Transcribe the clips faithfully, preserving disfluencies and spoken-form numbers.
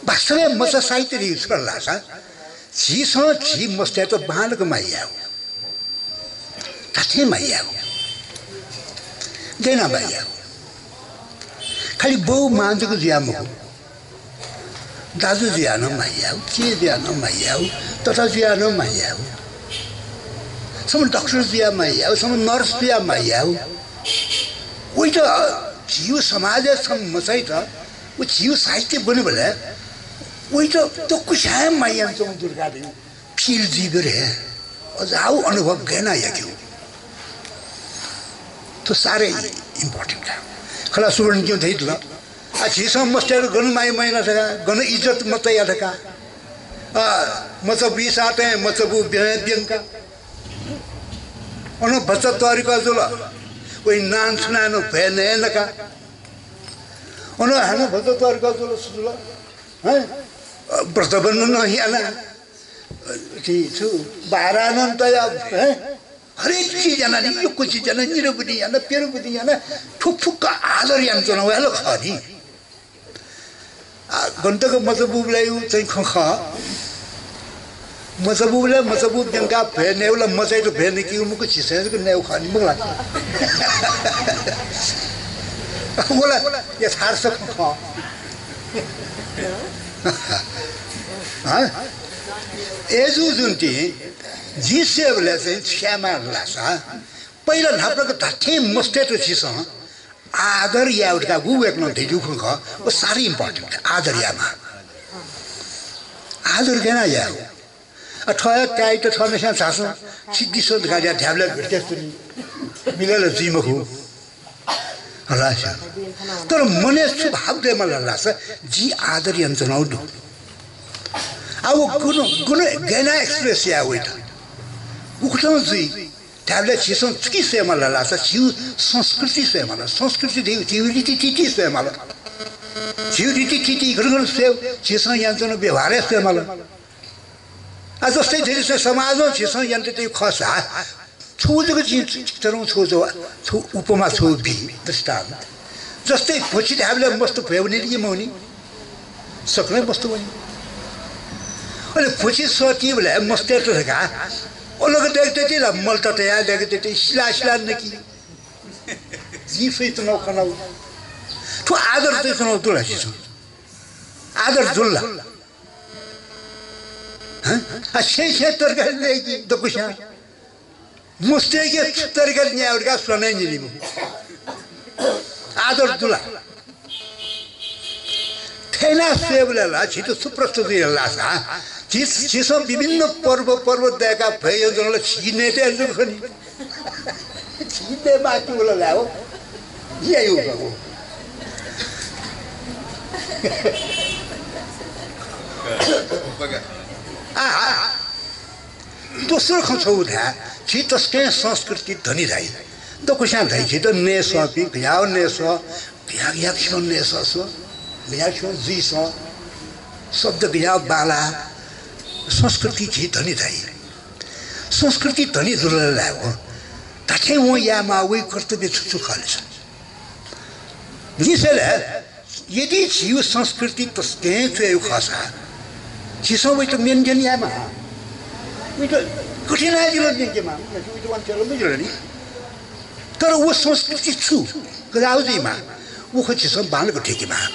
वास्तवय् मचा साहित्य धइगु छु धाःसा झीसं झी मस्तय्त बांलाक माया यायेगु। धात्थें माया यायेगु। गय् यानाः माया यायेगु। खालि बौ मां जक जुयाः मखु। दाजु जुयाः नं माया यायेगु, के जुयाः नं माया यायेगु, तता जुयाः नं माया यायेगु। छम्ह डाक्टर जुयाः माया यायेगु, छम्ह नर्स जुयाः माया यायेगु। वइत झीगु समाजय् छम्ह मचाइत व झीगु साहित्य ब्वनेबलय् वइत दक्वस्यां हे माया यानाच्वंगु दु धकाः feel जुइबलय् हे अझ हाउ अनुभव गय् यानाः याकेगु। थ्व साह्रै important का। खला सुवर्णज्यूं धयादिल। आ, झीसं मस्तय्त गन माया मयाना धकाः, गन इज्जत मतया धकाः। आ, मचाबुइ साथं मचाबु ब्यं-, ब्यंका। अन भचा तःधिकः जुल। वइ नां छुनां नं भ्वय् नये नका। अन हानं भचा तःधिकः जुल, छु जुल? हैं? अ, व्रतबन्ध नं याना। अ, ति छु, बारा नं तया, हैं? हरेक चिज याना नि, यक्व चिज याना, निरवधि याना, प्यरवधि याना, थ्व फुक्क आदर यानाच्वना वयागु खः नि। आ, गन तक मचाबुबलय् चाहिँ खँ खः। मचाबुबलय् मचाबु ब्यंकाः भ्वय् नयेगु ला मचाइत भ्वय् नयेकेगु मखु, झीसं जक नयेगु खः नि, मखु ला? व ला यथार्थ खँ खः। हँ? अय्जूगुलिं जिं स्वयेबलय् चाहिँ छु याये माल धाःसा, पहिला न्हापालाक धात्थें मस्तय्त झीसं आदर यायेगु धकाः गु वय्कलं धयादीगु खँ खः, व साह्रै important, आदर यायेमाः। आदर गय् यानाः यायेगु? अ, थः हे काय्‌यात थःम्हेस्यां झासँ, सिद्धिसँ धकाः ल्याः धायेबलय् भेट्याच्वनी, मिले ला जुइ मखु। हला स्या। तर मनय् छु भाव दयेमाल धाःसा जिं आदर यानाच्वनागु दु। आ, व गुण, गुण गय् यानाः express याये वइत। उकथं जुइ। धायेबलय् झीसं छुकी स्वयेमाल धाःसा झीगु संस्कृति स्वयेमाल, संस्कृति धइगु झीगु रीतिथिति स्वयेमाल। झीगु रीतिथिति गन गन स्वयेगु, झीसं यानाच्वनागु व्यवहारय् स्वयेमाल। आ, जस्तै झीसं समाजं झीसं यानातयागु खःसा, छगू जक जिं चिकचरं छगू जव-, छगू उपमा छगू बी, दृष्टान्त। जस्तै भ्वंछि धायेबलय् मस्त भ्वय् वनी कि मवनी? सकलें मस्त वनी। अले भ्वंछि सःतीबलय् मस्तय्त धकाः अलग दय्केत ति ला, मलत तयाः दय्केत ति, सिला सिला नकी। जिं स्वयाच्वनागु खनागु। थ्व आदर तयाच्वनागु दु ला झीसं? आदर जुल ला? हँ? आ, छेँ छेँ तरकारी नयेकी दक्वस्यां। मस्तय्के छु तरकारी न्याये धकाः स्वनाः न्यनी मखु। आदर दु ला? थथे यानाः स्वयेबलय् ला झीत छु प्रष्ट जुइ धाःसा, झी, झीसं विभिन्न पर्व, पर्व दय्काः भ्वय् यानाच्वनागु ला झी नयेत यानाच्वनागु खः नि। झी नये माःगु ला ला हो। यायु बाबु। आहा। दोस्रो खँ छगू धाये, झी तसकं संस्कृति धनी धाइ। दक्वस्यां धाइ, झीत नये सःपिं, गज्याःगु नये सः, गज्याःगु खँ नये सः, गज्याःगु खँ जुइ सः, शब्द गज्याःगु बांलाः, संस्कृति झी धनी धाइ। संस्कृति धनी जुल धायेगु धात्थें वं यायेमाः वइ कर्तव्य छु छु खः ले सा? जिं स्वये ले, यदि झीगु संस्कृति तसकं च्वयेगु खःसा, झीसं वइत maintain यायेमाः। वइत कठिनाइ जुल नि, के माः, वइत वांछ्वयेगु मजिल नि। तर व संस्कृति छु, गज्याःगु जुइमाः, व खँ झीसं बांलाक थुइकेमाः।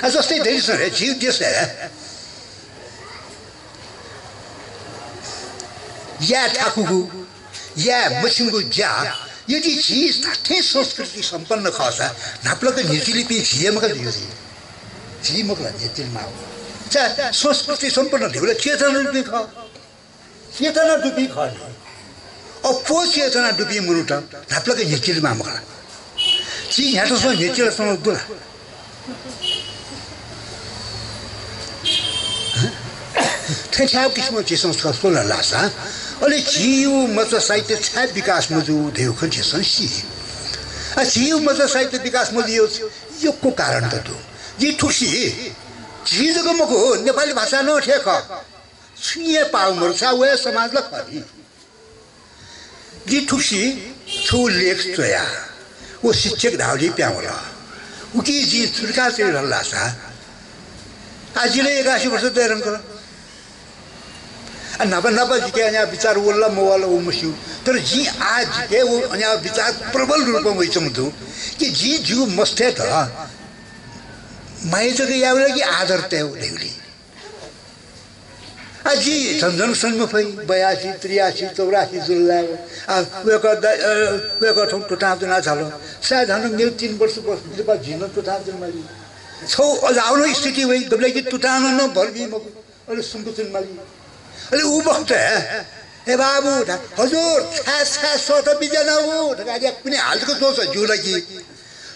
आ, जस्तै धयादिसँ हे, झीगु देशय् याये थाकुगु, याये मछिंगु ज्या, यदि झी धात्थें संस्कृति सम्पन्न खःसा, न्हापालाक न्ह्यचिलिपिं झी हे मखु ला, झी मखु ला न्ह्यचिलेमाःगु। चा, संस्कृति सम्पन्न धइगु ला चेतना दुपिं खः। चेतना दुपिं खः नि। अप्वः चेतना दुपिं मनूत न्हापालाक न्ह्यचिलेमाः मखु ला? झी न्ह्याथासं न्ह्यचिला च्वनागु दु ला? हँ? थथे छाय् किसिमं झीसं स्वल धाःसा, अले झीगु मचा साहित्य छाय् विकास मजू धइगु खँ झीसं सी। आ, झीगु मचा साहित्य विकास मजुइगु यक्व कारण त दु। जिं थुकथं, झी जक मखु, नेपाली भाषा नं थथे खः। छुं हे पाः मरु, छाय् व हे समाज ला खः नि। जिं थुकथं छगू लेख च्वया, व शिक्षक धाःगुलिं पिहां वल। उकी जिं थुर्का चाहिँ रल्लासा। आ, जिले एकासी वर्ष तयरंकल। आ, न्हापा न्हापा जिके अन्या विचार वल्ला मवल्ला उ मस्यू। तर जिं आ जिके उ अन्या विचार प्रबल रूपमा वइच्वंगु दु कि जिं जिगु मस्तय्त माया जक यायेगु ला कि आदर तयेगु धइगुली। आ, जि झन झन सन्मफइ, बयासी, त्रियासी, चौरासी जुल लायेगु। आ, वय्कः दा-, अ, वय्कः थौं तुतां तुना झाल। सायद हानं मेगु तीन वर्ष, वर्ष लिपा झी नं तुतां तुन माली। छौ अजाउ नं स्थिति वइ, गबलेकि तुतां नं भर बी मखु। अले सुम्क तुन माली। अले उ बखतय्, "ए बाबु," धा, "हजुर, छाय्, छाय् सःता बिज्यानागु?" धकाः या कुने हाल तक जोस ज्यू ला कि।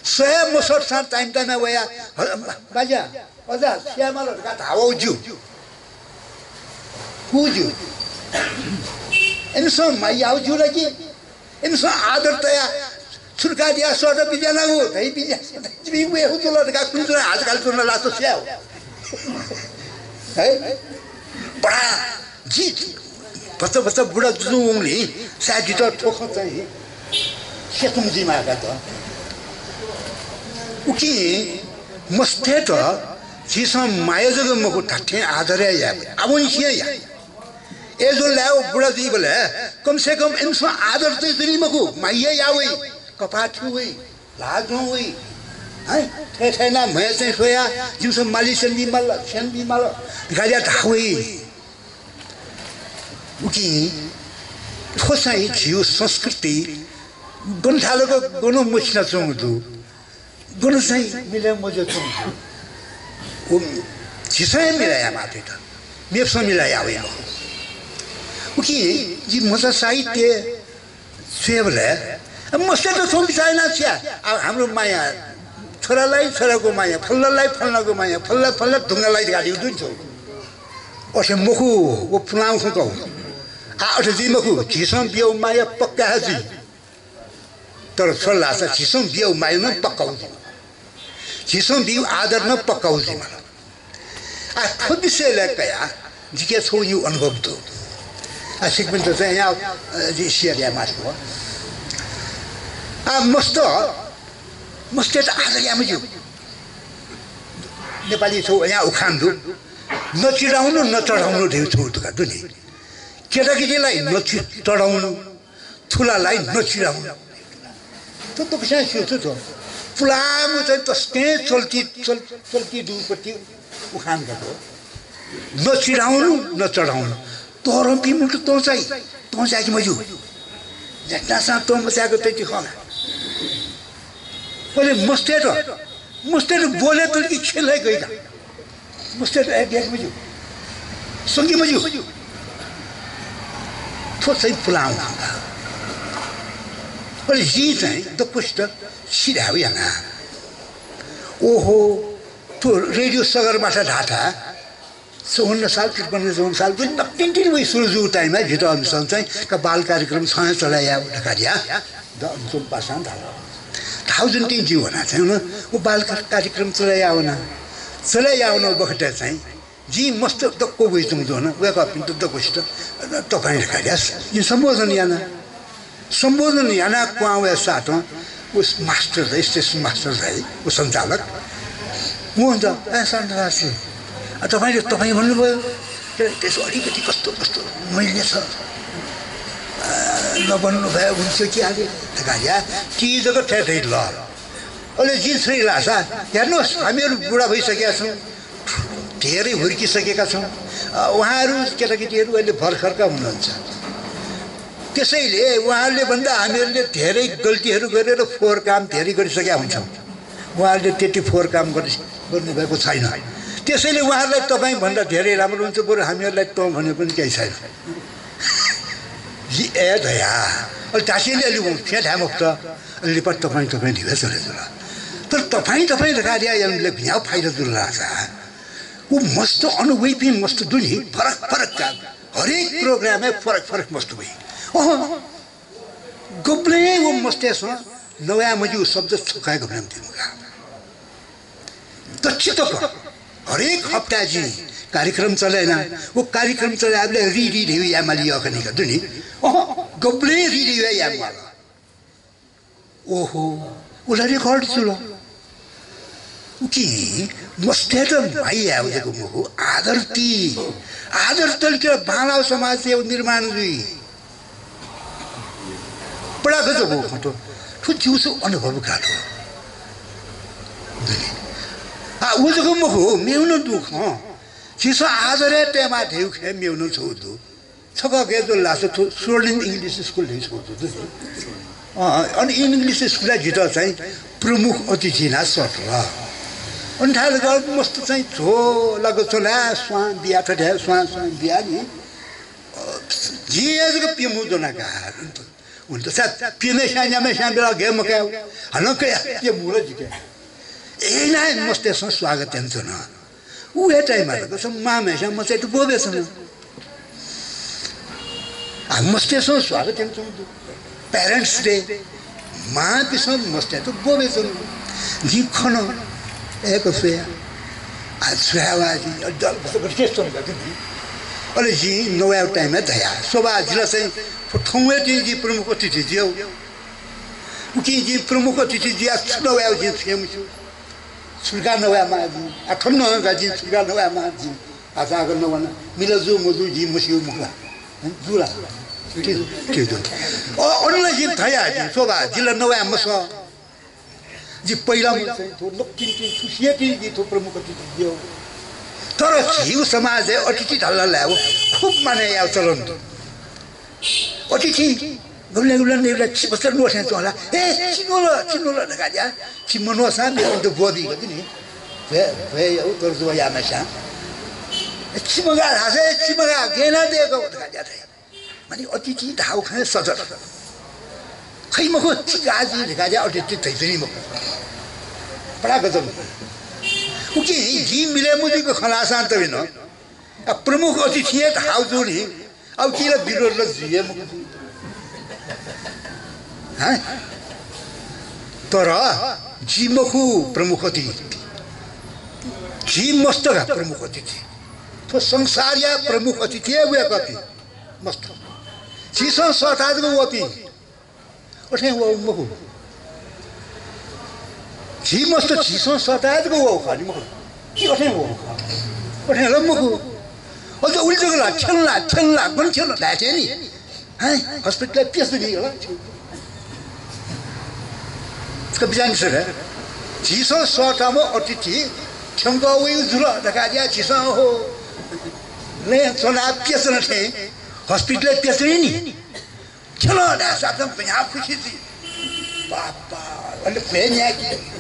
सहे मसःसां time time-य् वया, "ह-, बाज्या, अजा, स्याये माल," धकाः धाःगु ज्यू। हु ज्यू। इमिसं माया याःगु ज्यू ला कि? इमिसं आदर तयाः छुर्का दियाः सःता बिज्यानागु धइ बिज्या, जिमि वे हु जुल धकाः कुन जुल हात घाल जुल लात स्याउ। है? बडा जि भचा भचा बुढा जुजुं वंगुलिं सायद जितः थ्व खँ चाहिँ स्यतुं जुइमाः का त। उकिं मस्तय्त झीसं माया जक मखु, धात्थें आदर हे याये, आवंनिसें या। अय्जूगुलिं व बुढा जुइबलय् कम से कम इमिसं आदर चाहिँ जुइ मखु, माया याः वइ, कपाः थ्यू वइ, ल्हाः ज्वं वइ। हैं? थथे थथे यानाः म्हय् चाहिँ स्वयाः जिमिसं मालिश यानाबी माल, स्यानाबी माल धकाः धाः वइ। उकिं थ्व चाहिँ झीगु संस्कृति गन थालक गन मछिनाच्वंगु दु। गन चाहिँ मिलय् मजुयाच्वंगु दु। व झीसं हे मिलय् यायेमाः थेत। मेपिसं मिलय् याः वइ मखु। उकिं जि मचा साहित्य च्वयेबलय्, अ, मस्तय्त थ्व बिचाः यानाः छु याये? आ, हाम्रो माया छोरालाई छोराको माया, फल्लालाई फल्लाको माया, फल्ला फल्ला ढुङ्गालाई धकाः धइगु दु नि छौ। अथे मखु, व पुलांगु खँ का। आ, अथे जुइ मखु, झीसं बियागु माया पक्का हे जुइ। तर छ्व धाःसा झीसं बियागु माया नं पक्का जुइ। झीसं बियागु आदर नं पक्का जुइ माल। आ, थ्व विषयलय् कयाः जिके छगू निगू अनुभव दु। आ, छिकपिन्त चाहिँ या, अ, जिं share याये मास्ति वः। आ, मस्त, मस्तय्त आदर याये मज्यू। नेपाली छगू या उखान दु, "नचिढाउनु, नचढाउनु" धइगु छगू तुका दु नि। केटाकेटीलाई नचि-, चढाउनु, थुलालाई नचिढाउनु। थ्व दक्वस्यां स्यू थ्व। पुलांगु चाहिँ तसकं चल्ती, चल-, चल्ती दुगु पति उखान का थ्व। नचिढाउनु, नचढाउनु। तःधंपिं मनूत तं चाइ, तं चाय्के मज्यू। न्ह्याथनासां तं मचाय्क तइति खः ला। अले मस्तय्त, मस्तय्त ब्वलय् तल कि खेलय् गइ का। मस्तय्त अय्के मज्यू। संके मज्यू। थ्व चाहिँ पुलांगु खँ का। अले जिं चाहिँ दक्वसित छि धायेगु याना। ओहो, थ्व रेडियो सगरमाथा धाःथाय् चौवन्न साल, त्रिपन्न चौवन्न साल, जुन नकतिनि वइ सुरु जूगु time-य् जितः अमिसं चाहिँ का बाल कार्यक्रम छं हे चले याये धकाः धया। द-, अमिसं पासां धाल। धाउ जुन तिनि जिं वना चाहिँ वन, व बाल का-, कार्यक्रम चले याये वना। चले याये वना बखतय् चाहिँ जिं मस्त दक्व वइच्वंगु दु वन, वय्कःपिन्त दक्वसित तपाईं धकाः धया। जिं सम्बोधन याना। सम्बोधन याना क्वहां वये साथं व मास्टर धाइ, स्टेसन मास्टर धाइ, व सञ्चालक। वं त, "ए, शान्त राशि, आ, तपाईंले तपाईं भन्नुभयो, तर त्यसो अलिकति कस्तो कस्तो मैले छ, आ, नभन्नु भए हुन्छ कि" अरे धकाः धया, ति जक थथे धइ ल। अले जिं चाहिँ धाःसा, हेर्नुस्, हामीहरू बुढा भइसकेका छौं, धेरै हुर्किसकेका छौं। अ, उहाँहरू केटाकेटीहरू अहिले भर्खरका हुनुहुन्छ। त्यसैले उहाँहरूले भन्दा हामीहरूले धेरै गल्तीहरू गरेर फोहोर काम धेरै गरिसकेका हुन्छौं। उहाँहरूले त्यति फोहोर काम गरि-, गर्नुभएको छैन। त्यसैले उहाँहरूलाई तपाईं भन्दा धेरै राम्रो हुन्छ, बरु हामीहरूलाई तँ भने पनि केही छैन। जि ए धया। अले धासेंलि अले वं फ्याँ धाये मफुत। अले लिपा तपाईं, तपाईं धिबा चले जुल। तर तपाईं, तपाईं धकाः धया यानाबलय् भिनाव फाइदा जुल धाःसा। व मस्त अन वइपिं मस्त दु नि, फरक फरक का। हरेक program-य् फरक फरक मस्त वइ। अहँ, गबलें व मस्तय्सं नवाये मज्यू शब्द छकः हे गबलें मथूम्ह का। दच्छि तक हरेक हप्ता जिं कार्यक्रम चले याना, व कार्यक्रम चले यायेबलय् रि रि धयागु याये माली यःखनी का दु नि। अहँ, गबलें रि रि याये माल। ओहो, उ ला record जुल। उकिं मस्तय्त माया यायेगु जक मखु, आदर ति। आदर तल कि बांलाःगु समाजया निर्माण जुइ। पडाक जक खँ थ्व। थ्व जिगु छु अनुभव का थ्व। आ, व जक मखु, मेगु नं दु खँ। झीसं आदरय् तयेमाः धयागु खँय् मेगु नं छगू दु। छकः गय् जुल धाःसा थ्व स्वर्णिम English School धइगु छगू दु, दु नि। अँ, अन English School-य् जितः चाहिँ प्रमुख अतिथि यानाः सःतल। अन थाय् जक मस्त चाहिँ झ्वलय् च्वनाः स्वां बियाः, थथे स्वां स्वां बियाः नि। अ, जिं हे जक प्यम्ह ज्वना का। वन्त सा प्यम्हेस्यां न्याम्हेस्यां बेला गय् मकायेगु। हानं कयाः प्यम्ह ला जिके। अय् यानाः मस्तय्सं स्वागत यानाच्वन। उ हे time-य् जक मांम्हेस्यां मचायात ब्वः बियाच्वन। आ, मस्तय्सं स्वागत यानाच्वंगु दु। Parents Day, मांपिसं मस्तय्त ब्वः बियाच्वंगु दु। जिं खन, अय् का स्वया। आ, स्वया वा जिं, अले दल बस गथे च्वंगु दु नि। अले जिं नवायेगु time-य् धया, स्वबा, जि ला चाहिँ थ्व थौंया तिनि जि प्रमुख अतिथि जुयागु। उकिं जि प्रमुख अतिथि जुयाः छु नवायेगु जिं छुं हे मस्यू। छु धकाः नवायेमाः जिं? आ, थन नं का जिं छु धकाः नवायेमाः जिं? आ, जाग नवाना। मिल जू मजू जिं मस्यू मखु ला। हँ, जू ला। ठीक, ठीक दु। अ, अन ला जिं धया जिं, स्वबा, जि ला नवाये मसः। जि पहिला मचाया चाहिँ थ्व नकतिनि तिनि, थुसिया तिनि जि थ्व प्रमुख अतिथि जुयागु। तर झीगु समाजय् अतिथि धाल धाःसा खुब मानय् यायेगु चलन दु। अतिथि, गबलें गबलें नयेबलय् छि बस्ता न्वःथें च्वं ला? ए, छि न्वल, छि न्वल धकाः ज्या। छि मनूसां मेपिन्त ब्वःबीगु दु नि। भ्वय्, भ्वय् याउ, तर्जुबा याःम्हेस्यां। ए, छि मगाः धाःसा, ए, छि मगाः, गय् यानाः दय्कः धकाः ज्या धाइ। माने अतिथि धाःगु खँय् सजल। खइ मखु, छि गाः जि धकाः ज्या अतिथि धयाच्वनी मखु। पडाक जक। उकिं जिं मिलय् मजुइक खँ ल्हाःसां तबिन। आ, प्रमुख अतिथि हे धाःगु जूगुलिं अब ति ला विरोध ला जुइ हे मखु। हँ? तर जि मखु प्रमुख अतिथि। जि मस्त का प्रमुख अतिथि। थ्व संसारया प्रमुख अतिथि हे वय्कःपिं मस्त। झीसं सःताः जक वःपिं। अथें वःगु मखु। झी मस्त झीसं सःताः जक वःगु खः नि मखु। कि अथें वःगु खः। अथें ला मखु। अझ उलि जक ला, थ्यन ला, थ्यन ला, गन थ्यन धाये थें नि। हँ, hospital-य् प्यसः नि होला। छकः बिचाः नि सर। झीसं सःताम्ह अतिथि थ्यंकः वइगु जुल धकाः ज्या झीसं हो। लँय् च्वनाः प्यसः थें hospital-य् प्यसः नि। थ्यन धाःसा त गज्याःगु खुसी जुइ। बाबा, अले भ्वय् न्यायेकी।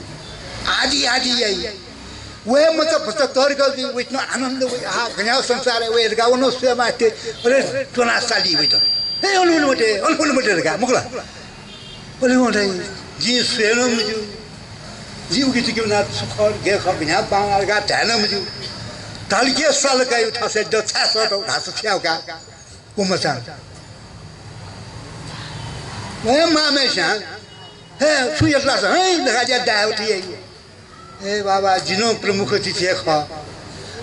आदि आदि याइ। व हे मचा भचा तःधिकः जुइ, वइत नं आनन्द वइ। आहा, गज्याःगु संसारय् वये धकाः व नं स्वये मास्ति। अले च्वनाः साली वइत। हे, अन हुने मते, अन हुने मते धकाः, मखु ला? अले वं धाइ, जिं स्वये नं मज्यू। जि उकिचुकि वनाः छु खः, गय् खः, गज्याःगु बांलाः धकाः धाये नं मज्यू। धाल कि साल काय् थासय् द छाय् सःतल धाःसा छु याये का? व मचां। हे मांम्हेस्यां, हे, छु यात ला सँ, हँ, धकाः ज्या दाये उठि याइ। ए बाबा, जि नं प्रमुख अतिथि हे खः।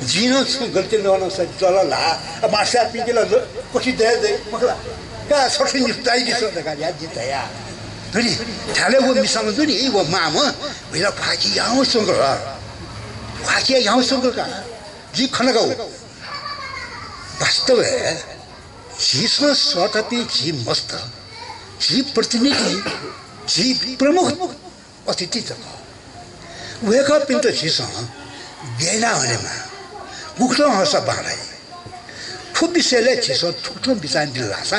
जिं नं छुं गल्ती नं यानाः सः जुल ला, मास्यापिंके ला ल-, कथि दये दइ, मखु ला? का सथि निताइ दिसँ धकाः ज्या जिं धया। दुनि, थाले व मिसाम्ह दुनि, व मांम्ह, वया ख्वाःखि याउँस्वंगल। ख्वाःखि याउँस्वंगल का। जिं खन का व। वास्तवय् झीसं सःतापिं झी मस्त, झी प्रतिनिधि, झी प्रमुख अतिथि जक। वय्कःपिन्त झीसं गय् यानाः हनेमाः, गुकथं हःसा बांलाइ। थ्व विषयलय् झीसं थुकथं बिचाः यानादिल धाःसा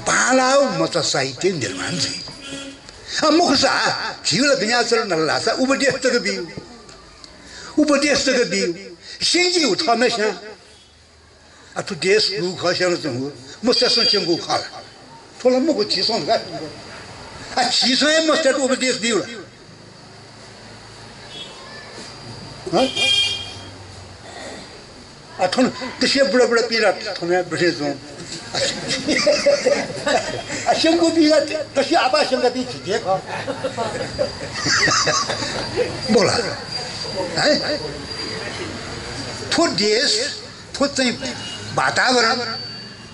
बांलाःगु मचा साहित्य निर्माण जुइ। आ, मखुसा झीगु ला गज्याःगु चलन धाल धाःसा उपदेश जक ब्यू। उपदेश जक ब्यू। स्यंकीगु थःम्हेस्यां। आ, थ्व देश गुगु खः स्यनाच्वंगु, मस्तय्सं स्यंकूगु खः ला? थ्व ला मखु, झीसं धकाः स्यंकूगु। आ, झीसं हे मस्तय्त उपदेश ब्यू ला? हँ? आ, थन तसि बुढाबुढापिं ला थन हे बसे च्वं। आ, स्यंकूपिं ला तसि आपाः स्यंकापिं झीके खः। मखु ला? हँ? थ्व देश थ्व चाहिँ वातावरण,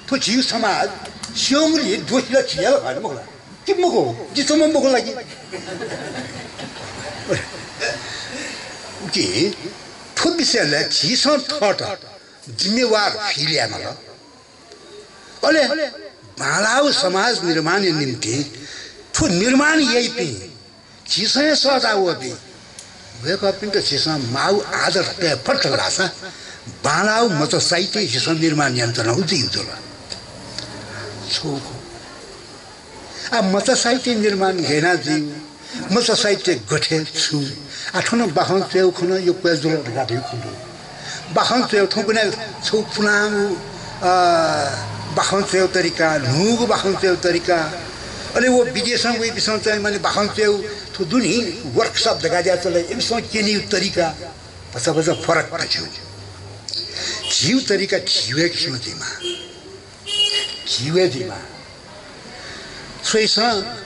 थ्व झीगु समाज स्यंगुलिं दोषी ला झी हे ला खः नि, मखु ला? कि मखु? जि छम्ह मखु ला कि? कि थ्व विषयलय् झीसं थःत जिम्मेवार feel यायेमाल। अले बांलाःगु समाज निर्माणया निंतिं थ्व निर्माण याइपिं झीसं हे सःता वःपिं वय्कःपिन्त झीसं माःगु आदर तये फत धाःसा बांलाःगु मचा साहित्य झीसं निर्माण यानाच्वनागु जुइ जुल। छु खः? आ, मचा साहित्य निर्माण गय् याना जुइ? मचा साहित्य गथे छु? आ, थन बाखं च्वयेगु खँ नं यक्व हे जुल धकाः धइगु खँ दु। बाखं च्वयेगु थौंकन्हय् छगू पुलांगु, अ, बाखं च्वयेगु तरिका, न्हूगु बाखं च्वयेगु तरिका, अले व विदेशं वइपिन्सं चाहिँ माने बाखं च्वयेगु थ्व दु नि, workshop धकाः ज्या चले, इमिसं क्यनीगु तरिका भचा भचा फरक खः। झीगु तरिका झीगु हे किसिमं जुइमाः। झीगु हे जुइमाः। स्वइसँ,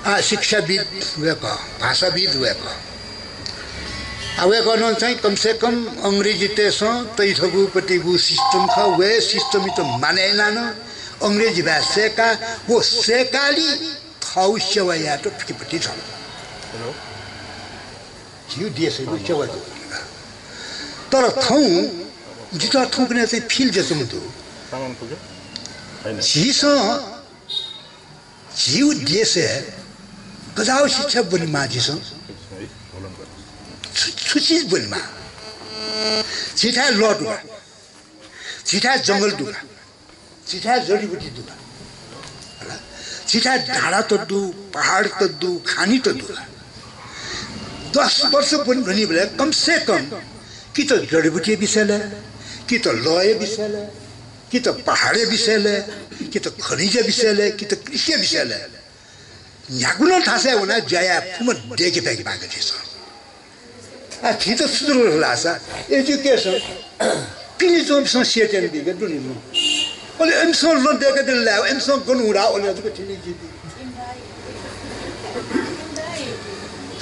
आ, शिक्षाविद् वय्कः, भाषाविद् वय्कः। आ, वय्कलं चाहिँ कम से कम अंग्रेजीतय्सं तइथकूगु पतिगु system खः, व हे system-यात मानय् यानाः नं अंग्रेजी भाय् सय्काः, व सय्कालि थःगु सेवा यायेत फुकेपति झाल। Hello। झीगु देशयागु सेवा जू। तर थौं जितः थौंकन्हय् चाहिँ feel जुयाच्वंगु दु। झीसं झीगु देशय् गज्याःगु शिक्षा ब्वनेमाः झीसं? छु, छु चिज ब्वनेमाः? झीथाय् लः दु का? झीथाय् जंगल दु का? झीथाय् जडीबुटी दु का? हला? झीथाय् डाँडात दु, पहाडत दु, खानीत दु का? दस वर्ष ब्वने धुनिबलय् कम से कम कि त जडीबुटीया विषयलय्, कि त लःया विषयलय्, कि त पहाडया विषयलय्, कि त खनिजया विषयलय्, कि त कृषिया विषयलय् न्ह्यागु नं थासय् वनाः ज्या याये फुम्ह दय्के फय्के माःगु झीसं। आ, झीत छु जुल धाःसा education पिने च्वंपिन्सं सेतन बीगु दु नि। अले इमिसं लँ दय्कादिल ला, इमिसं गन हुँ धाः वने जक थिनि झी।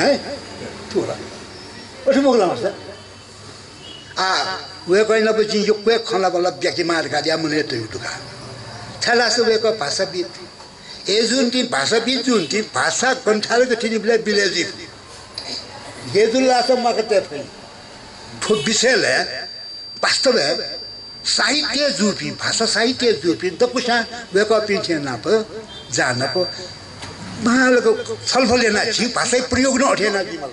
हैं? थ्व ला। अथे मखु ला मास्टर? आ, वय्कःया नाप जिं यक्व हे खँ ल्हाबल्हा ब्याकेमाः धकाः मनय् तयागु दु का। छाय्धाःसा वय्कः भाषाविद्। अय् जूनिंतिं भाषाविद् जूनिंतिं भाषा ग्रन्थालय गथे निबलय् बिलय् जुइ। गय् जुल धाःसा माका तये फइ। थ्व विषयलय् वास्तवय् साहित्य जूपिं, भाषा साहित्य जूपिं दक्वस्यां वय्कःपिं थें नाप जानाप बांलाक छलफल यानाः झी भाषाया प्रयोग नं अथे यानाः जुइमाल।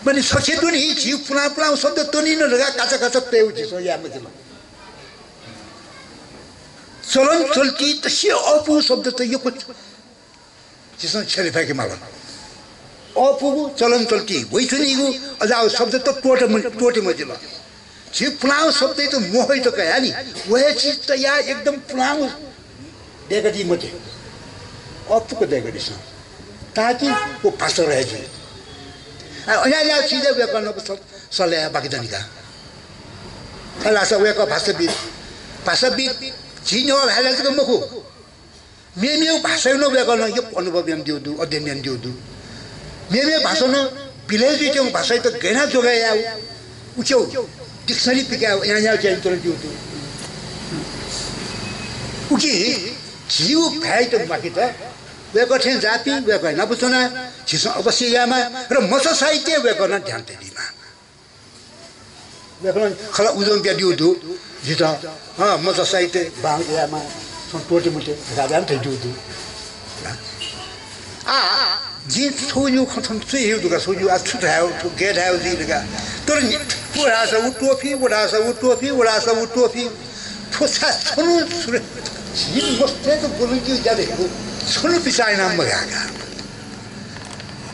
माने छखे दुने झी पुलां पुलां शब्द तनी न धकाः काचा काचा तयेगु झीसं याये मजिल। चलन चल्ति तसि अःपुगु शब्द त यक्व झीसं छ्यले फय्के माल। अःपुगु चलन चल्ति वइच्वनीगु अजाःगु शब्द त त्वःते म-, त्वःते मजिल। झी पुलांगु शब्दयात मोहयात कयाः नि, व हे चिज तयाः एकदम पुलांगु दय्कादी मते। अःपुक दय्कादिसँ। ताकि व भाषा रहे जुइ। आ, अज्याःगु चिजय् वय्कलं स-, सल्लाह याये बाकि दनि का। छाय्धाःसा वय्कः भाषाविद्। भाषाविद् झी नेवाः भाय् जक मखु। मेमेगु भाषाया नं वय्कलं यक्व अनुभव यानादीगु दु, अध्ययन यानादीगु दु। मेमेगु भाषां नं बिलय् जुइत्यंगु भाषायात गय् यानाः जोगाय् यायेगु, उकियागु dictionary पिकायेगु अज्याःगु ज्या यानाच्वनादीगु दु। उकिं झीगु भाय्‌यात म्वाकेत वय्कः थें जाःपिं वय्कःया नाप च्वनाः झीसं अवश्य यायेमाः र मचा साहित्यय् वय्कलं ध्यान तयादीमाः। वय्कलं खला उजं बियादीगु दु, जितः, अँ, मचा साहित्य बांलाक यायेमाः, छं त्वःते मते धकाः धयादीगु दु। आ, जिं छगू खँ थन च्वयाहयागु दु का, छगू आ छु धायेगु, छु गय् धायेगु जुइ धकाः। तर नि, व धाःसा व त्वःफी, व धाःसा व त्वःफी, व धाःसा व त्वःफी। थ्व छाय् छन्हु सुरे, झी मस्तय्त ब्वलंकेगु ज्या धइगु छन्हु बिचाः यानाः मगाः का।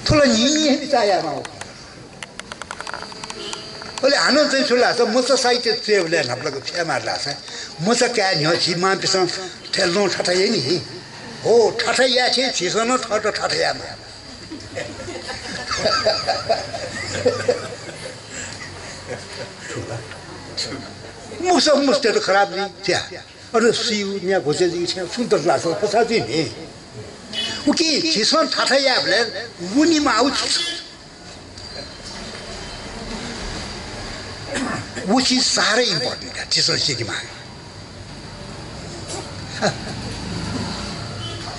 थ्व ला न्हिं न्हिं हे बिचाः यायेमाःगु। अले हानं चाहिँ छु धाःसा मचा साहित्य च्वयेबलय् न्हापालाक छु यायेमाः धाःसा मचा काये न्ह्यः झी मांपिन्सं थथे लं थाथा याइ नि। हो, थाथा याये थें झीसं नं थःत थाथा यायेमाः। मचा मस्तय्त खराब जुइ च्या। अरे सुइगु न्या घोचे जुइ च्या, सुं दत लासा पछाः जुइ नि। उकिं झीसं थाथा यायेबलय् वनेमाःगु छु? व चिज साह्रै important का, झीसं सीकेमाः।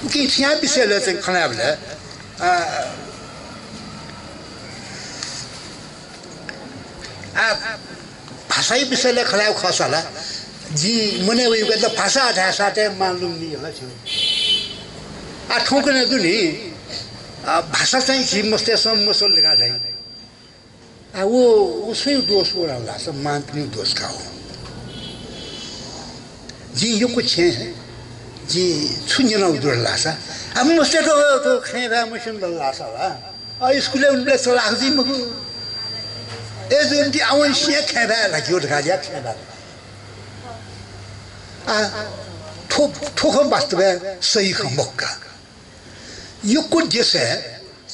उकिं थ्व विषयलय् चाहिँ खँ ल्हायेबलय्, अ, आ, भाषाया विषयलय् खँ ल्हायेगु खःसा ला, जिं मनय् वइगु त भाषा धाःसा तय् मालुम नि होला छु। आ, थौंकन्हय् दु नि, आ, भाषा चाहिँ झी मस्तय्सं मस्वल धकाः धाइ। आ, व, व सुया दोष वल धाःसा मांपिनिगु दोष का हो। जिं यक्व छेँ, जिं छु न्यनागु दु धाःसा, आ, मस्तय्त थ्व खँय् भाय् मस्यू धाःसा ला, अ, स्कुलय् उबलय् चलाख जुइ मखु। अय्‌जूगुलिं आवंनिसें खँय् भाय् ल्हाकेगु धकाः ल्यं खँय् भाय्। आ, थ्व, थ्व खँ वास्तवय् सही खँ मखु का। यक्व देशय्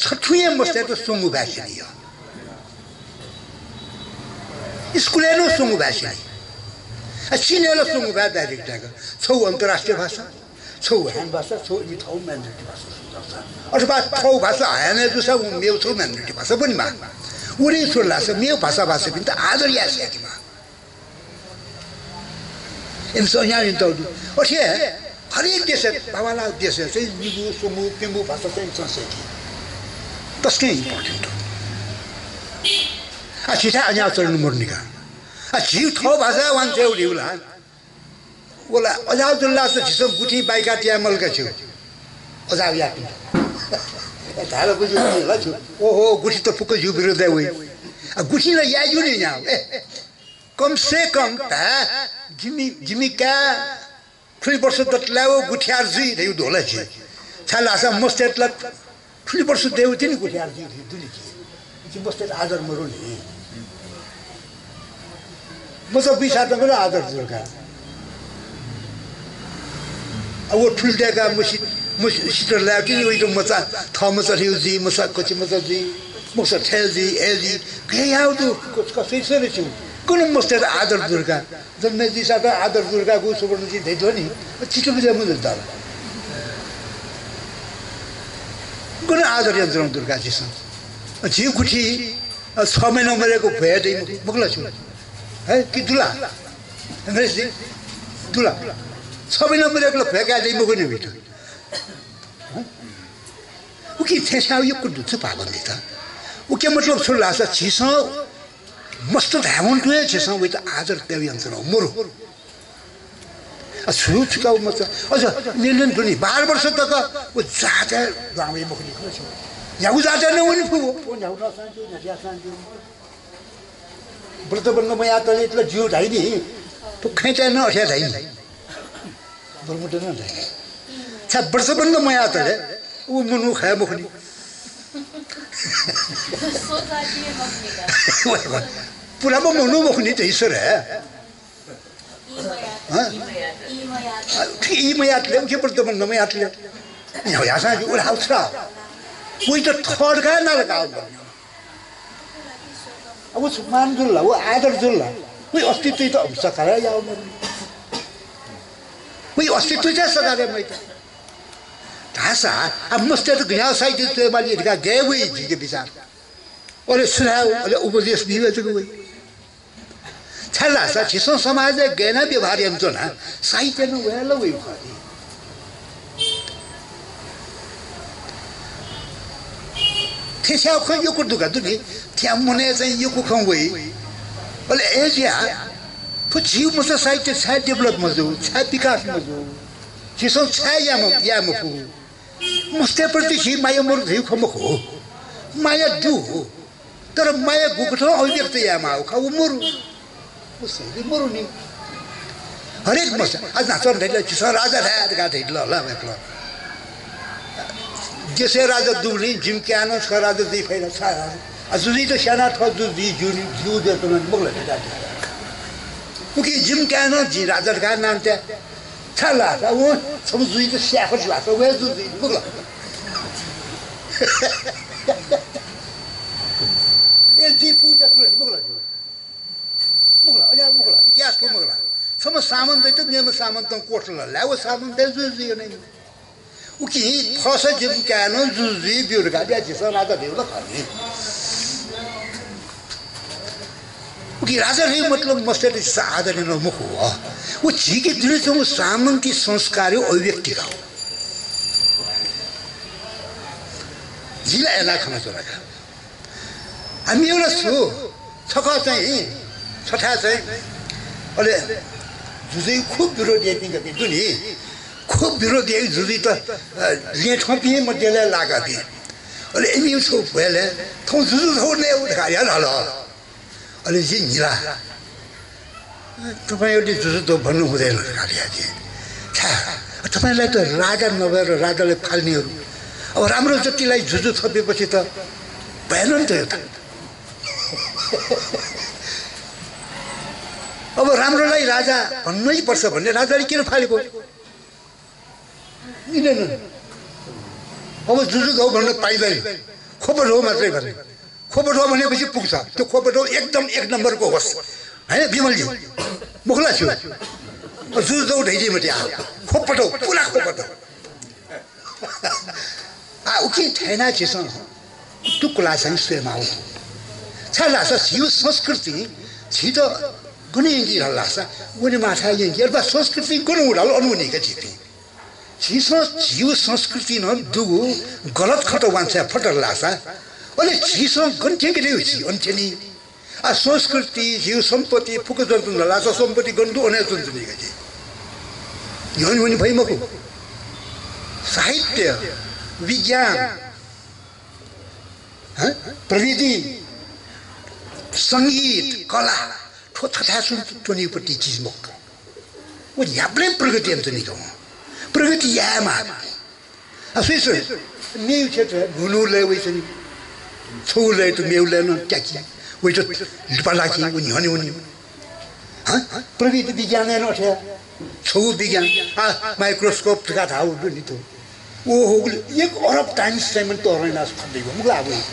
छथुं हे मस्तय्त स्वंगू भाय् स्यनी। स्कुलय् नं स्वंगू भाय् स्यनी। आ, चीनय् ला स्वंगू भाय् direct धायेगु। छगू अन्तर्राष्ट्रिय भाषा, छगू Han भाषा, छगू इमि थःगु minority भाषा। अथवा थःगु भाषा Hanय् जूसा व मेगु छगू minority भाषा बनेमाः। उलि छु धाःसा मेगु भाषा भाषापिन्त आदर याये सय्‌केमाः। इमिसं यानाः इमित दु। अथे हे हरेक देशय्, बांबांलाःगु देशय् चाहिँ निगू, स्वंगू, प्यंगू भाषा चाहिँ इमिसं सय्‌की। तसकं important दु। आ, झीथाय् अज्याःगु चलन मदुनि का। आ, झीगु थःगु भाषाय् वांछ्वयेगु धइगु ला। व ला अज्याःगु जुल धाःसा झीसं गुथिं बाइकाः तयामल का छु। अज्याःगु याःपिन्त। धाःसा बुझ्यु नि ला छु। ओहो, गुथि त फुक्क झीगु विरोधय् वइ। आ, गुथिं ला याये ज्यू नि याः। ए, कम से कम धाये, जिमि, जिमि काय् थुलि वर्ष दत लाय् व गुथियार जुइ धइगु दु ला झी। छाय् धाःसा मस्तय्त ला थुलि वर्ष दय्‌वं तिनि गुथियार जुइ धइगु दु नि झी। झी मस्तय्त आदर मदु नि। मचा बुइसां तक नं आदर दु का। आ, व थुलि दय्‌काः मसि-, मसि-, सित लाय् तिनि वइत मचा, थः मचा थें जुइ, मचा कचि मचा जुइ, मचा थय् जुइ, अय् जुइ, गय् याःगु दु, क-, कसैसं नं च्यू। गन मस्तय्त आदर दु का। जन्मे जुइसां त आदर दु का, गु सुवर्ण जुइ धइथ्व नि। चित्त बुझे मजू दाल। गन आदर यंत्रं दु का झीसं। झी गुथि, अ, छ महिना मदय्‌क भ्वय् दइ मखु, मखु ला छु? हे, कि दु ला? अमरेश जी, दु ला? छ महिना मदय्‌क ला भ्वय् काये दइ मखु नि वइत। हँ? उकिं थेस्यां यक्व दु छु पाबन्दी त। उकिया मतलब छु धाःसा झीसं मस्त धायेवं तुं हे झीसं वइत आदर तयेगु यंत्रं मरु। आ, छु छु का व मचा। अझ निन्हु दुनि बाह्र वर्ष तक व जातय् दुहां वइ मखु नि। न्ह्यागु जातय् नं वने फु व। व न्ह्यागु नसां ज्यू, न्ह्याथ्यासां ज्यू। व्रतबन्ध मयातले इतला ज्यू धाइ नि। थ्व खँय्‌तय् नं अथे धाइ नि। ब्रह्मत नं धाइ नि। छाय् व्रतबन्ध मयातले व मनू खये मखु नि। पुरा मनू मखु नि त ईश्वर हे। हँ? आ, ठीक, ई मयातले, उखे व्रतबन्ध मयातले। न्ह्यागु याःसां ज्यू, उला हाउछ्रा। वइत थः धकाः नां लकाः वंगु। अब व छु मान जुल ला, व आदर जुल ला, व अस्तित्वइत सकार याः वंगु। व अस्तित्वइत सकार याः वंगु। धाःसा, आ, मस्तय्त गज्याःगु साहित्य च्वयेमाली धकाः गय् वइ जिके बिचार। अले सुनाय्, अले उपदेश बीबलय् जक वइ। छाय् धाःसा झीसं समाजय् गय् यानाः व्यवहार यानाच्वना, साहित्य नं वयाः ला वइगु खः नि। थेस्यां खँ यक्व दुगु दु नि, थ्यां मनय् चाहिँ यक्व खँ वइ। अले अय्‌जुया थ्व झीगु मचा साहित्य छाय् develop मजू, छाय् विकास मजू, झीसं छाय् याये म-, याये मफु। मस्तय्‌प्रति झी माया मरु धइगु खँ मखु, माया दु। तर माया गुकथं अभिव्यक्त यायेमाःगु खः, व मरु। व शैली मरु नि। हरेक मस्त, आ, न्हाचः धइगु ला, झीसं राजा धाये धकाः धइगु ला, ला, वय्‌कलं। देशय् राजा दुगुलिं जिमि काय्‌नं छकः राजा जुइ फइ ला, छाय् राजा? आ, जुजुइत स्यानाः थः जुजु जुइ ज्यू नि, ज्यू जुयाच्वन नि, मखु ला धकाः। उकिं जिमि काय्‌नं जिं राजा धकाः नां तये। छाय् धाःसा वं छम्ह जुजुइत स्याये फत धाःसा वं हे जुजु जुइ, मखु ला? ए, जुइ फु जक मखु ला? मखु ला, अज्याःगु मखु ला, इतिहास थ्व मखु ला। छम्ह सामन्तयात मेम्ह सामन्तं क्वथल धाःसा व सामन्तया जुजु जुइ नि। उकिं थःसा जिमि काय्‌नं जुजु जुइ ब्यु धकाः धाःसा झीसं राजा धइगु ला खः नि। उकिं राजा धइगु मतलब मस्तय्‌त झीसं आदर यानागु मखु। व झीके दुने च्वंगु सामन्ती संस्कारया अभिव्यक्ति का। जिं ला अय् यानाः खनाच्वना का। आ, मेगु ला छु? छकः चाहिँ, छथाय् चाहिँ, अले जुजुइ खुब विरोध याइपिं गथे दु नि, खुब विरोध याइ जुजुइत, अ, ल्यं थ्वंपिं मध्यय् लाकापिं। अले इमि छु भ्वय् थौं जुजु थौं नये धकाः धाल। अले जिं न्हिला, "तपाईंले जुजु दु भन्नु हुँदैन" धकाः धया जिं। छाय्, तपाईंलाई त राजा नभएर राजालाई फाल्नेहरू। अब राम्रो जतिलाई जुजु थपेपछि त भएन नि त यो त। अब राम्रोलाई राजा भन्नै पर्छ भन्ने राजाले किन फालेको? मिलेन। अब जुजु दौ भन्न पाइँदैन। खोपा दौ मात्रै भन्ने। खोपा दौ भनेपछि पुग्छ। त्यो खोपा दौ एकदम एक नम्बरको होस्। हैन विमलजी? मुखला छु। जुजु दौ धैदी मते आ। खोपा दौ, पुरा खोपा दौ। आ, उकिं थय्‌नाः झीसं तुकुला चाहिँ स्वयेमाःगु। छाय् धाःसा झीगु संस्कृति झीत गन यंकी धाल धाःसा वने माःथाय् यंकी, अथवा संस्कृति गन वल धाल अन वनी का झीपिं। झीसं झीगु संस्कृति नं दुगु गलत खँत वांछ्वये फत धाल धाःसा, अले झीसं गन थ्यंके दइ झी अन थ्यनी। आ, संस्कृति, झीगु सम्पत्ति फुक्क ज्वनाच्वंगु धाल धाःसा सम्पत्ति गन दु अन हे च्वनाच्वनी का झी। न्ह्यःने वने फइ मखु। साहित्य, विज्ञान, हँ? प्रविधि, संगीत, कला, थ्व थथाय् च्वनाच्वनीगु चिज मखु का। व न्ह्याबलें प्रगति यानाच्वनीगु का। प्रगति यायेमाः। आ, सुइ सुइ, मेगु क्षेत्रय् न्हून्हू लय् वइच्वनी। छगू लय्‌यात मेगु लय् नं त्याकी, वयात लिपा लाकी, व न्ह्यःने वनी। हँ? प्रविधि विज्ञानय् नं अथे। छगू विज्ञान, आ, microscope धकाः धाःगु दु नि त। ओहो, एक अरब times चाहिँ मने तःधं यानाः खनेदइगु, मखु ला, अब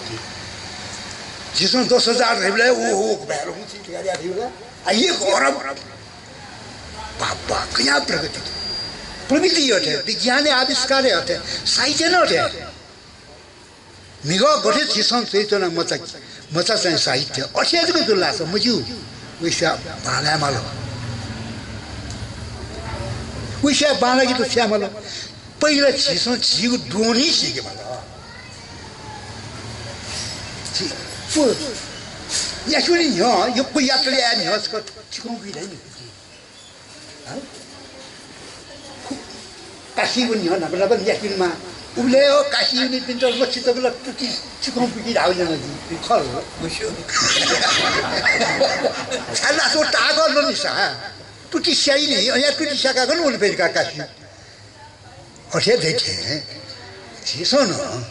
झीसं दस हजार धइबलय्, ओहो, बाह्र हुँ चिज धकाः धइबलय्, आ, एक अरब। बाबा, कयां प्रगति। प्रविधि अथे, विज्ञानया आविष्कारय् अथे, साहित्य नं अथे। म्हिगः गथे झीसं च्वइच्वना मचा, मचा चाहिँ साहित्य अथे जक जुल धाःसा मज्यू। वइसा बांलाये माल। वइसा बांलाकेत स्याये माल। पहिला झीसं झीगु द्वहं सीके माल। झी, व, याकनं न्ह्यः, यक्व यात्रा याये न्ह्यः छकः चिकं बुइ धाइ नि। हँ? काशी वने न्ह्यः न्हापा न्हापा न्यासि वनेमाः। उबलय् हे काशी वनीपिन्त लच्छि तक ला तुति चिकं बुइकी धाःगु न्यनागु खः ला। छाय् धाःसा ताःगु ला नि सा। तुति स्याइ नि, अन तुति स्याकाः गन वने फइ का काशी। अथे हे धइथें झीसं नं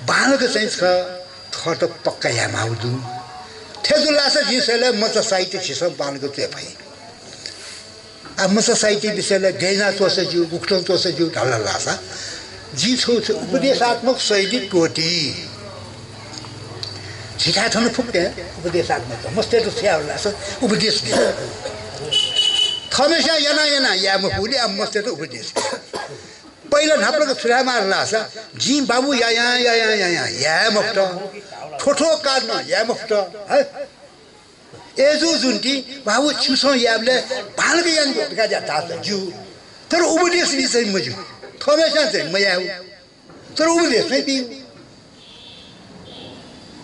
बांलाक चाहिँ छकः थःत पक्का यायेमाःगु दु। थथे जुल धाःसा जिं स्वयेबलय् मचा साहित्य झीसं बांलाक च्वये फइ। आ, मचा साहित्य विषयलय् गय् यानाः च्वःसा ज्यू, गुकथं च्वःसा ज्यू धाल धाःसा, जिं छगू, छगू उपदेशात्मक शैली त्वःती। झीथाय् थन फुक्कं उपदेशात्मक, मस्तय्त छु याये धाःसा उपदेश बी। थःम्हेस्यां यानाः यानाः याये मफुगुलिं आः मस्तय्त उपदेश बी। पहिला न्हापालाक छु धायेमाः धाःसा, जिं बाबु यायां यायां यायां याये मफुत, थ्व थ्व कारणं याये मफुत, है। अय्जूगुलिं बाबु छिमिसं यायेबलय् बांलाक यानादिसँ धकाः धाःसा ज्यू, तर उपदेश बी चाहिँ मज्यू। थःम्हेस्यां चाहिँ मयायेगु, तर उपदेश चाहिँ बी।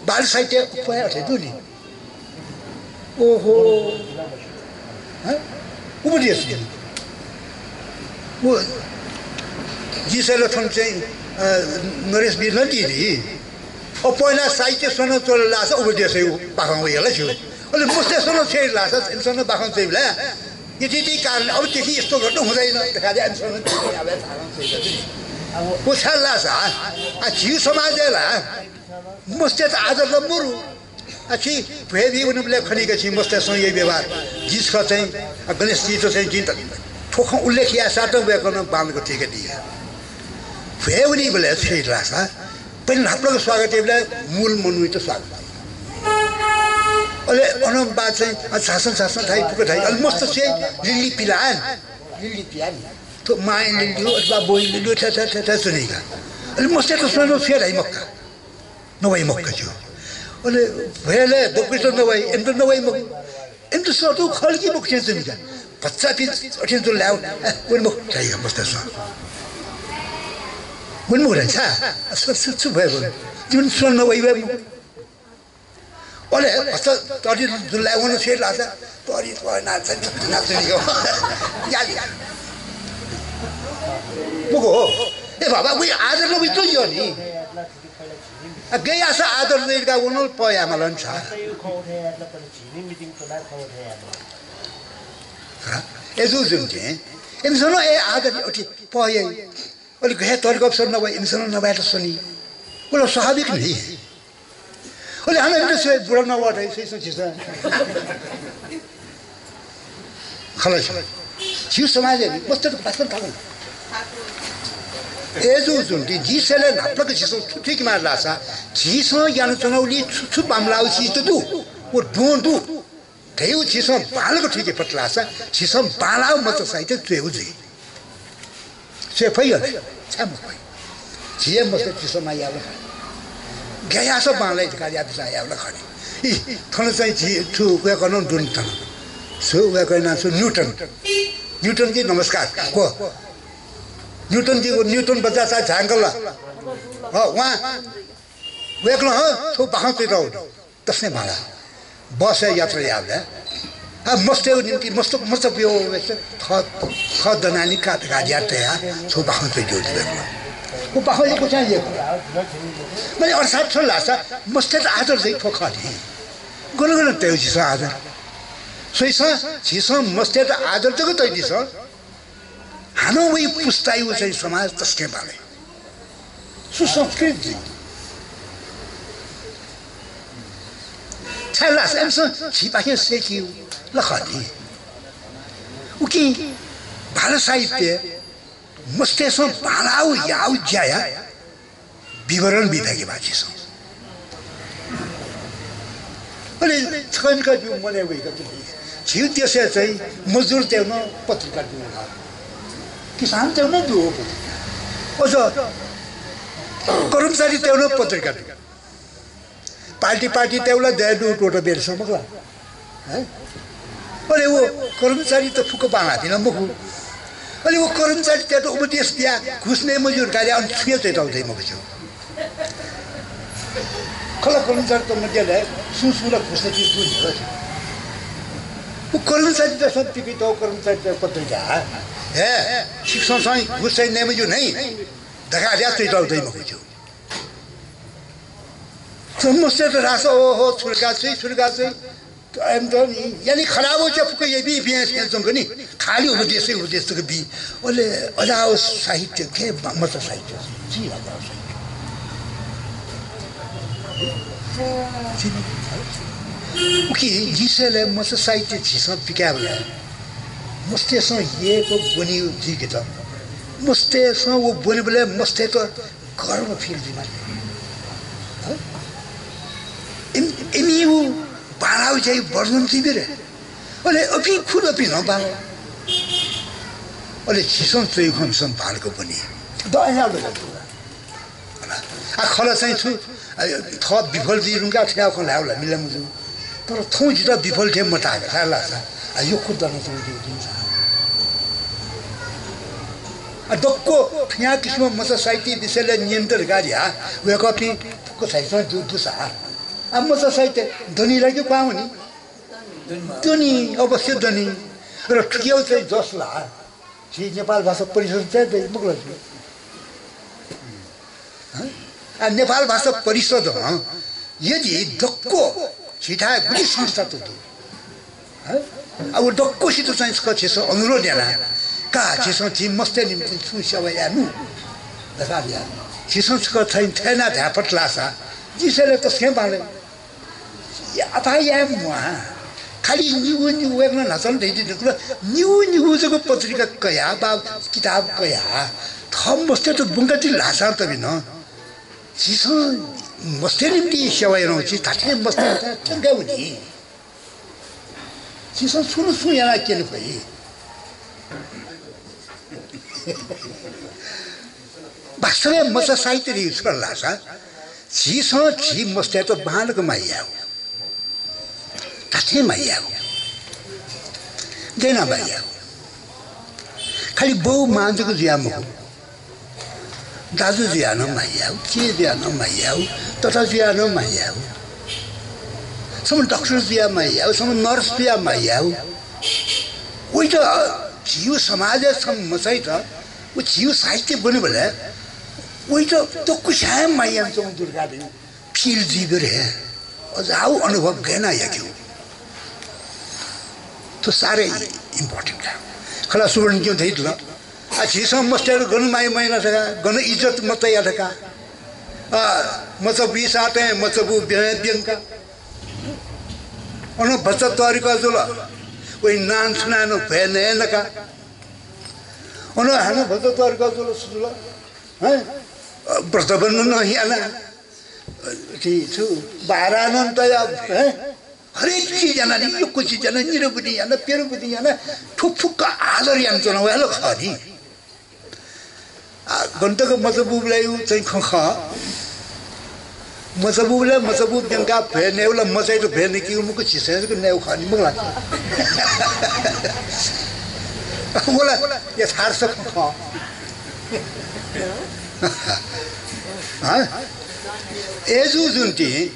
बाल साहित्य उपाय अथे दु नि। ओहो, हँ? उपदेश बी। व जिं स्वयेबलय् थन चाहिँ, अ, नरेश वीर नं दी नि। अ, पहिला साहित्य स्वना च्वल धाःसा उपदेशया बाखं वइ ला ज्यू। अले मस्तय् स्वना च्वल धाःसा इमिसं नं बाखं च्वइबलय् यति यति कारण, अब त्यति यस्तो गर्नु हुँदैन धकाः इमिसं नं बाखं च्वइ ला। व छाय् धाःसा, आ, झीगु समाजय् ला मस्तय्त आदर ला मरु। आ, छि भ्वय् बी वनीबलय् खनी का छिं मस्तय्सं याइ व्यवहार। जि छकः चाहिँ, आ, गणेशजीत चाहिँ जिं त थ्व खँ उल्लेख याःसां नं वय्कलं बांलाक थुइकादी। भ्वय् वनीबलय् छु याइ धाःसा, पहिला न्हापालाक स्वागत याइबलय् मूल मनूयात स्वागत याइ। अले अनं बाद चाहिँ, आ, झासँ झासँ धाइ, फुक्क धाइ। अले मस्त छु याइ, लिलि पिलाः नि। लिलि पियाः नि। थ्व मांया लिलि हो अथवा बौया लिलि हो, थ्या थ्या थ्या थ्या च्वनी का। अले मस्तय्त स्वनाः छु याइ धाइ मखु का। नवाइ मखु का ज्यू। अले भ्वय्‌लय् दक्वसित नवाइ, इमित नवाइ मखु। इमित सःतूगु खः ला कि मखु थें च्वनी का। भचा पिं अथे च्वंबलय्, ए, वने मखु धाइ का मस्तय्सं। वने मखु धाइ सा, छु, छु, छु भ्वय् वने? जिमित स्वनाः नवाइ वये मखु। अले हस्त तरि जुल्लाय् वन छ्वये लासा, तरि त्वःना चाहिँ नाचुनी हो। या, या। मखु हो। ए बाबा, उइ आदर ला उइ तुं यो नि। आ, गय् याःसा आदर दय्‌का वनल पयामल नि छा। हा? ए जु जुन के। इमिसं ए आदर उठि पया। अले गय् तरिका अप्सर नभए इमिसं नभए त सनी। उला स्वाभाविक नि। अले हानं इमित स्वये बुरा नवात है, सही सही सही। खलास। झी समाजय् मस्त त बात थाकु। ए जु जुन के, झी सय्‌ला न्हापालाक झीसं छु थुइके माल धाःसा, झीसं यानाच्वनागुलिइ छु छु बांमलाःगु चिज त दु, व दुं दु। धयागु झीसं बांलाक थुइके फत धाःसा, झीसं बांलाःगु मचा साहित्य च्वयेगु जुइ। च्वये फइ ला? छाय् मफइ? झी हे मस्त झीसं माया याःगु खः। गय् याःसा बांलाइ धकाः याःपिन्सं याःगु खः नि। इ, थन चाहिँ झी छु वय्‌कलं दुन थन। छु वय्‌कलं छु न्यूटन। न्यूटन जी नमस्कार। को? न्यूटन जी, न्यूटन बज्याःसा झाय्‌कल ला? ह, वं वय्‌कलं, हँ, छगू बाखं च्वयातःगु दु। तसकं बांलाः। बसय् यात्रा याःबलय्, आ, मस्तय् निंतिं मस्त, मस्त ब्यू वय्‌कलं थः, थः दनानि का धकाः यात्रा याः, छगू बाखं च्वयातःगु दु वय्‌कलं। व बाखं यक्व चाहिँ यक्व। माने अर्थात् छु धाःसा, मस्तय्‌त आदर दइ थ्व खः नि। गन गन तयेगु झीसं आदर। स्वइसा, झीसं मस्तय्‌त आदर जक तइदिसँ। हानं वइ पुस्तायागु चाहिँ समाज तसकं बांलाइ। सुसंस्कृत जुइ। छाय् धाःसा इमिसं झीपाखें सय्‌कीगु ला खः नि। उकिं बाल साहित्य मस्तय्‌सं बांलाःगु याःगु ज्याया विवरण बी फय्‌के बाः झीसं। अले छकः निकः जिगु मनय् वइगु, झीगु देशय् चाहिँ मजदुरतय्‌गु नं पत्रिका दु ला? किसानतय्‌गु नं दु हो पत्रिका। अझ कर्मचारीतय्‌गु नं पत्रिका दु। पार्टी पार्टीतय्‌गु ला दये दु टोटो बेरसं मखु ला? हैं? अले व कर्मचारीत फुक्क बांलाःपिं ला मखु। अले व कर्मचारीतय्‌त उपदेश बियाः घुस नये मज्यू धकाः अन छुं हे च्वयातःगु दइ मखु। खला कर्मचारीत मध्यय् सुं सुं ला घुस नइपिं दु नि। व कर्मचारीतय्‌सं पिकयातःगु कर्मचारीतय् पत्रिका हे छिकपिन्सं चाहिँ घुस चाहिँ नये मज्यू नि धकाः ल्याः च्वयातःगु दइ मखु। समस्या त धाःसा, ओहो, छुर्का चाहिँ, छुर्का चाहिँ। त, एम त नि, यानि खराब हो, च्या फुक्क यबी बियां स्यां च्वंक नि, खाली उपदेश, उपदेश तक बी। अले अजाव साहित्य, के ब-, मचा साहित्य, जी अजाव साहित्य। उकी जिसेले मचा साहित्य झीसं पिकायेबलय्, मस्तय्‌सं यय्‌क ब्वनी जुइकेत, मस्तय्‌सं व ब्वनीबलय् मस्तय्‌त गर्व feel जुइ माले। हँ? इम-, इमिगु बांलाःगु ज्याया वर्णन जुइबी रे। अले अपिं खुद अपिं नं बांलाः। अले झीसं च्वइगु खँ झीसं बांलाक ब्वनी। दया याये दु। आ, खला चाहिँ छु, आ, थः विफल जुइ धुंकाः थ्याः खँ ल्हायेगु ला मिले मजू। तर थौं जितः विफल थें मताः का, खः ला सा। आ, यक्व दनाच्वंगु जिं सा। आ, दक्व थुया किसिम मचा साहित्य विषयलय् न्यनेत धकाः धिया वय्‌कःपिं फुक्क साहित्यं दु, दु सा। आ, मचा साहित्य दनि ला कि क्वहां वनी? दनि, अवश्य दनि। र थुकियागु चाहिँ जस ला झी नेपाल भाषा परिषदं चाहिँ दइ, मखु ला? हँ? आ, नेपाल भाषा परिषदं यदि दक्व झीथाय् गुलि संस्था त दु, हँ? आ, व दक्वसित चाहिँ छकः झीसं अनुरोध याना का, झीसं झी मस्तय् निंतिं छुं सेवा याये नु धकाः या। झीसं छकः थैं थय्‌ना धाये फत लासा, जिसेले तसकं बांलाइ। या, अपाः याये म्वाः। खालि निगू निगू वय्‌कलं न्हाचः नं धयादी धुंकल, निगू निगू जक पत्रिका कयाः वा किताब कयाः थः मस्तय्‌त ब्वंकादी धाःसां तबि नं झीसं मस्तय् निंतिं सेवा यानागु झी धात्थें मस्तय्‌त थ्यंकावनी। झीसं छुं न छुं यानाः क्यने फइ। वास्तवय् मचा साहित्य धइगु छु खः धाःसा, झीसं झी मस्तय्‌त बांलाक माया यायेगु। धात्थें माया यायेगु। गय् यानाः माया यायेगु। खालि बौ मां जक जुयाः मखु। दाजु जुयाः नं माया यायेगु, किजा जुयाः नं माया यायेगु, तता जुयाः नं माया यायेगु। छम्ह डाक्टर जुयाः माया याः, छम्ह नर्स जुयाः माया याः। वइत झीगु समाजय् छम्ह मचाइत, व झीगु साहित्य ब्वनेबलय् वइत दक्वस्यां हे माया यानाच्वंगु दु धकाः धइगु feel जुइबलय् हे अझ आः व अनुभव गय् यानाः याकेगु। थ्व साह्रै important खः। खला सुवर्णज्यूं धयादिल, आ, झीसं मस्तय्त गन माया मयाना धकाः, गन इज्जत मचाया धकाः। आ, मचाबुइ साथं मचाबु ब्यं-, ब्यंका। अन भचा तःधिकः जुल। वइ नां छुनां नं भ्वय् नये नका। अन हानं भचा तःधिकः जुल, छु जुल? हँ? व्रतबन्ध नं याना। अ, छु, बारानं तया, हँ? हरेक चिज याना नि, यक्व चिज याना, निरवधि याना, प्यरवधि याना, थ्व फुक्क आदर यानाच्वना वयागु खः नि। आ, गन तक मचाबुबलय् चाहिँ खँ खः। मचाबुबलय् मचाबु ब्यंकाः भ्वय् नयेबलय् मचाइत भ्वय् नयेकेगु मखु, झीसं जक नयेगु खः नि मखु ला? व ला यथार्थ खँ खः। हँ? अय्जूगुलिं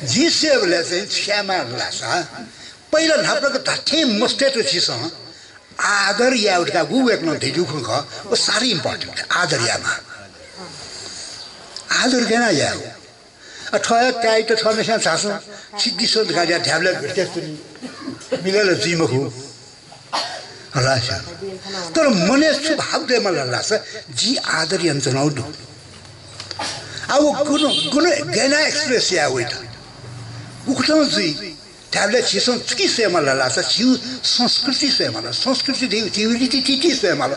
जिं स्वयेबलय् चाहिँ छु यायेमाः धाःसा, पहिला न्हापालाक धात्थें मस्तय्त झीसं आदर यायेगु धकाः वय्कलं धयादीगु खँ खः, व साह्रै important, आदर यायेमाः। आदर गय् यानाः यायेगु? आ, थः हे काय्‌त थःम्हस्यां झासँ, छिद्दिसँ धकाः धयाः धायेबलय् भेटे तुनि मिलल जुइ मखु। हला स्यां। तर मनय् छु भाव दयेमाल धाःसा, जिं आदर यानाच्वनागु दु। आ, व गुण, गुण गय् यानाः express याये वइत। उकथं जुइ। धायेबलय् झीसं छुकिं स्वयेमाल धाःसा झीगु संस्कृति स्वयेमाल। संस्कृति धइगु झीगु रीतिथिति स्वयेमाल।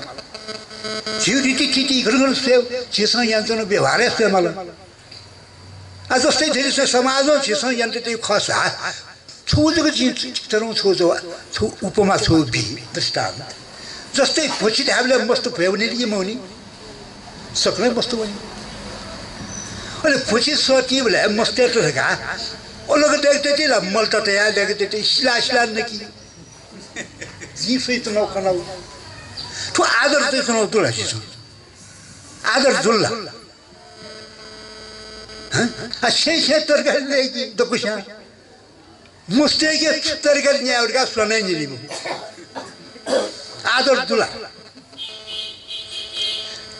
झीगु रीतिथिति गन गन स्वयेगु झीसं यानाच्वनागु व्यवहारय् स्वयेमाल। आ, जस्तै धइगु समाजं झीसं यानातयागु खःसा, छगू जक जिं चिकचरं छगू जवा-, छगू उपमा छगू बी, दृष्टान्त। जस्तै भ्वछि धायेबलय् मस्त भ्वय् वनी कि मवनी? सकलें मस्त वनी। अले भ्वछि सःतीबलय् मस्तय्त धकाः अलग दय्के तइ ला, मल्त तयाः दय्के तइ, सिला सिला नकी। जिं स्वयाच्वनागु खनागु। थ्व आदर तयाच्वनागु दु ला झीसं? आदर जुल ला? हँ? आ, छेँ छेँ तरकारी नयेकी दक्वस्यां। मस्तय्के तरकारी न्यायेगु धकाः स्वन्हु हे न्यनी मखु। आदर जुल ला?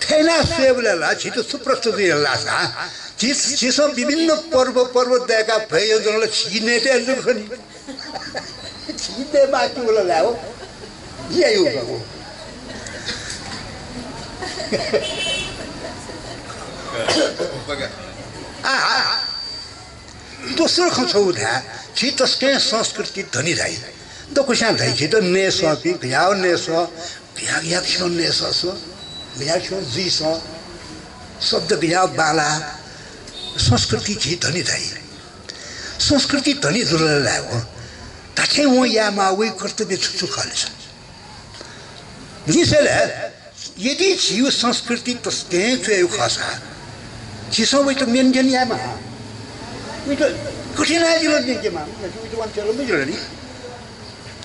थथे यानाः स्वयेबलय् ला झीत छु प्रश्न जुइ धाःसा, झी, झीसं विभिन्न पर्व, पर्व दय्काः भ्वय् यंकल ला झी नयेत हे जक खनी। झी नयेमाःगु ला धाये हो। यायु बाबु। आहा। दोस्रो खँ छगू धाये, झी तसकं संस्कृति धनी धाइ। दक्वस्यां धाइ, झीत नये सःपिं, गज्याःगु नये सः, गज्याःगु खिउँगु नये सः, गज्याःगु खिउँगु जुइ सः, शब्द गज्याःगु बांलाः, संस्कृति झी धनी धाइ। संस्कृति धनी जुल ला धाये हो। धात्थें वं यायेमाः वइ कर्तव्य छु छु खः ले सा? जिं स्वये ले, यदि झीगु संस्कृति तसकं च्वयेगु खःसा, झीसं वइत maintain यायेमाः। वइत कठिनाइ जुल न्यंकेमाः, वइत वांछ्वये ला मजिल नि।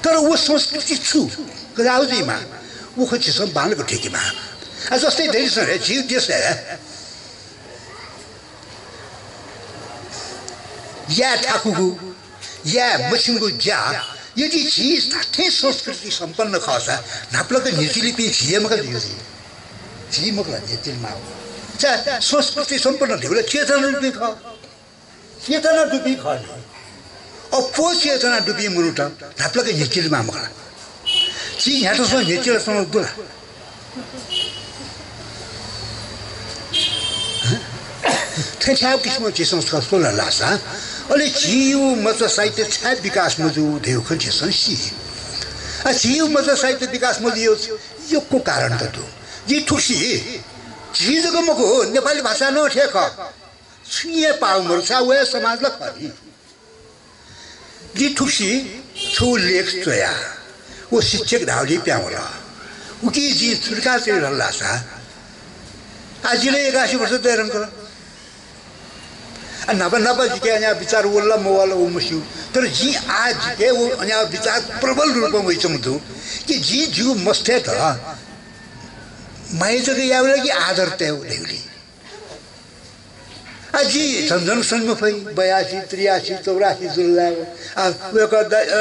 तर व संस्कृति छु, गज्याःगु जुइमाः, व खँ झीसं बांलाक थुइकेमाः। आ, जस्तै धयादिसँ रे, झीगु देशय् याये थाकुगु, याये मछिंगु ज्या, यदि झी धात्थें संस्कृति सम्पन्न खःसा, न्हापालाक न्ह्यचिलिपिं झी हे मखु ला, झी मखु ला न्ह्यचिलेमाःगु। चा, संस्कृति सम्पन्न धइबलय् चेतना दुपिं खः। चेतना दुपिं खः नि। अप्वः चेतना दुपिं मनूत न्हापालाक न्ह्यचिलेमाः मखु ला? झी न्ह्याथासं न्ह्यचिलाच्वनागु दु ला? हँ? थथे थ्याव किसिमं झीसं स्वल धाःसा, अले झीगु मचा साहित्य छाय् विकास मजू धइगु खँ झीसं सी। आ, झीगु मचा साहित्य विकास मजूगु यक्व कारणत दु। जिं थुकथं, झी जक मखु, नेपाली भाषा नं थथे खः। छुं हे पाः मरु, छाय् व हे समाज ला खः नि। जिं थुकथं छगू लेख च्वया, व शिक्षक धाःगुलिं पिहां वल। उकिं जिं छु धकाः च्वये धल धाःसा, आः जि ला एकासी वर्ष दये धुंकल। आ, न्हापा न्हापा जिके अज्याःगु विचार वल ला मवल ला व मस्यू, तर जिं आः जिके व अज्याःगु विचार प्रबल रूपं वइच्वंगु दु कि जिं जिगु मस्तय्त माया जक यायेगु ला कि आदर तयेगु धइगुलिं। आ, जि झन झन सन मफइ, बयासी, त्रियासी, चौरासी जुल लाय्। आ, वय्‌कः द-, अ,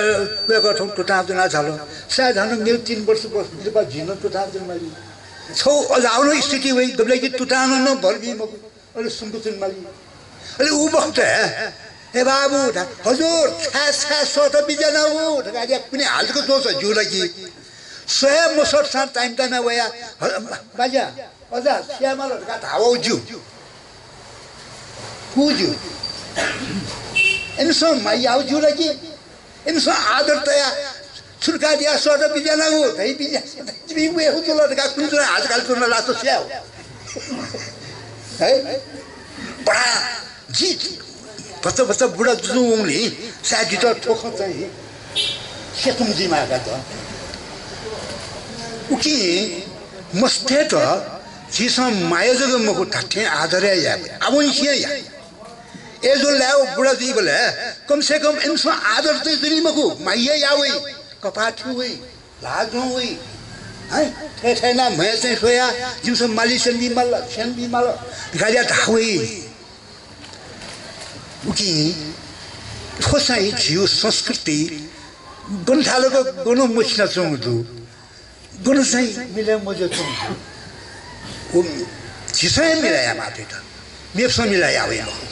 वय्‌कः थौं तुतां तुना झाल। सायद हानं मेगु तीन वर्ष बस, लिपा झी नं तुतां तुन माली। छौ अजाउन स्थिति वइ, गबलेकि तुतां नं भर बी मखु। अले सुंक तुन माली। अले उ बखत हे, "ए बाबु," धा, "हजुर, छाय्, छाय् सःता बिज्यानागु?" धकाः कुने हाल तक च्वंसा ज्यू ला कि। सहे मसःसां time time वया, "ह-, बाज्या, अजा, स्याये माल," धकाः धाःगु ज्यू। कु ज्यू। इमिसं मायागु ज्यू ला कि? इमिसं आदर तयाः छुर्का दियाः सःता बिज्यानागु, धइ बिज्या, जिमि वये हुतुल धकाः कुन जुल हात काल तुन लात स्याउ। है? बडा जि भचा भचा बुढा जुजुं वंगुलिं सायद जितः थ्व खँ चाहिँ स्यतुं जुइमाः का त। उकिं मस्तय्‌त झीसं माया जक मखु, धात्थें आदर हे याये, आवंनिसें याये। अय्‌जूगुलिं व बुढा जुइबलय् कम से कम इमिसं आदर चाहिँ जुइ मखु, माया याः वइ, कपाः थ्यू वइ, ल्हाः ज्वं वइ। हैं? थथे थथे यानाः म्हय् चाहिँ स्वयाः जिमिसं मालिस यानाबी माल, स्यनाबी माल धकाः धाः वइ। उकिं थ्व चाहिँ झीगु संस्कृति गन थालक गन मछिनाच्वंगु दु, गन चाहिँ मिलय् मजुयाच्वंगु दु। व झीसं हे मिलय् यायेमाः थेत, मेपिसं मिलय् याः वइ मखु।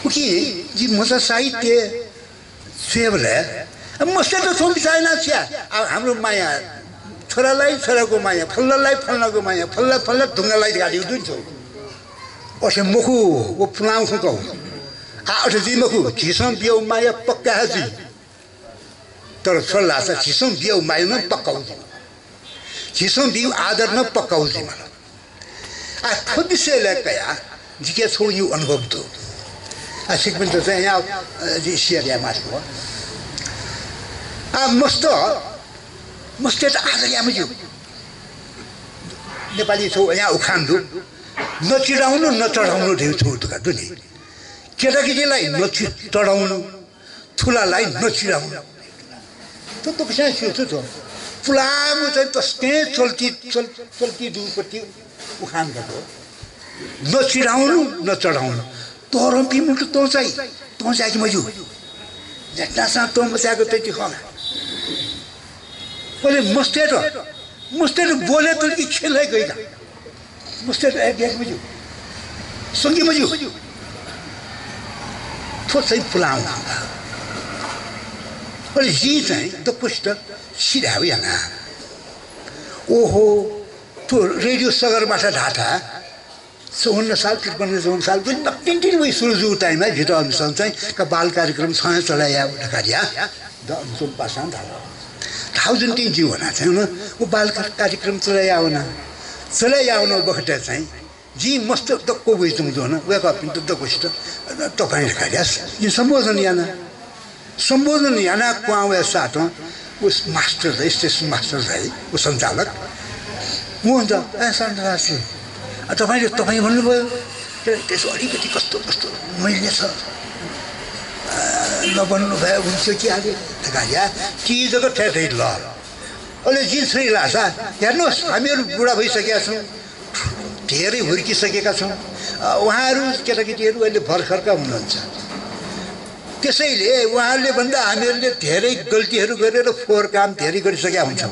उकिं जि मचा साहित्य स्वयेबलय्, अ, मस्तय्‌त थौं बिचाः यानाः छु याये? आ, हाम्रो माया, छोरालाई छोराको माया, फल्लालाई फल्लाको माया, फल्ला फल्ला ढुङ्गालाई धकाः धइगु दु नि छौ। अथे मखु, व पुलांगु खँ का। आ, अथे जुइ मखु, झीसं बियागु माया पक्का हे जुइ। तर छ धाःसा झीसं बियागु माया नं पक्का जुइ। झीसं बियागु आदर नं पक्का जुइ माल। आ, थ्व विषयलय् कयाः जिके छगू निगू अनुभव दु। आ, छिकपिन्त चाहिँ या, अ, जि share याये मास्ति वः। आ, मस्त, मस्तय्‌त आदर याये मज्यू। नेपाली छगू या उखान दु। नचिराउनु, नचढाउनु धइगु छगू दु का, दु नि। केटाकेटीलाई नचि-, चढाउनु, थुलालाई नचिराउनु। थ्व दक्वसियां स्यू थ्व। पुलांगु चाहिँ तसकं चल्ती, चल-, चल्ती दुगुपट्टि उखान का थ्व। नचिराउनु, नचढाउनु। तःधंपिं मनूत तं चाइ, तं चायेके मज्यू। न्ह्याथनासां तं मचायेक तइति खः ला। अले मस्तय्‌त, मस्तय्‌त ब्वलय् तल कि खेलय् गइ का। मस्तय्‌त अय् ब्याके मज्यू। संके मज्यू। थ्व चाहिँ पुलांगु खँ का। अले जिं चाहिँ दक्वसित छि धायेगु याना। ओहो, थ्व रेडियो सगरमाथा धाःथाय् चौवन्न साल, त्रिपन्न चौवन्न साल, जुन नकतिनि वइ सुरु जूगु time-य् जितः अमिसं चाहिँ का बाल कार्यक्रम छं हे चले याये धकाः धया। द अमिसं पासां धाल। धाउ जुन तिनि जिं वना चाहिँ व बाल का-, कार्यक्रम चले यावना। चले यावना बखतय् चाहिँ जिं मस्त दक्व वइच्वंगु दु वन, वय्‌कःपिन्त दक्वसित तपाईं धकाः धया। जिं सम्बोधन याना। सम्बोधन याना क्वहां वये साथं व मास्टर धाइ, स्टेसन मास्टर धाइ, व सञ्चालक। वं त, "ए सञ्चालक, अ, तपाईंले, तपाईं भन्नुभयो, तर त्यसो अलिकति कस्तो कस्तो मैले छ। अ, नभन्नु भए हुन्थ्यो कि अले," धकाः या, ति जक थथे धइ ल। अले जिं छु धाल धाःसा, "हेर्नुस्, हामीहरू बुढा भइसकेका छौं, धेरै हुर्किसकेका छौं। अ, उहाँहरू केटाकेटीहरू अहिले भर्खरका हुनुहुन्छ। त्यसैले उहाँहरूले भन्दा हामीहरूले धेरै गल्तीहरू गरेर फोहोर काम धेरै गरिसकेका हुन्छौं।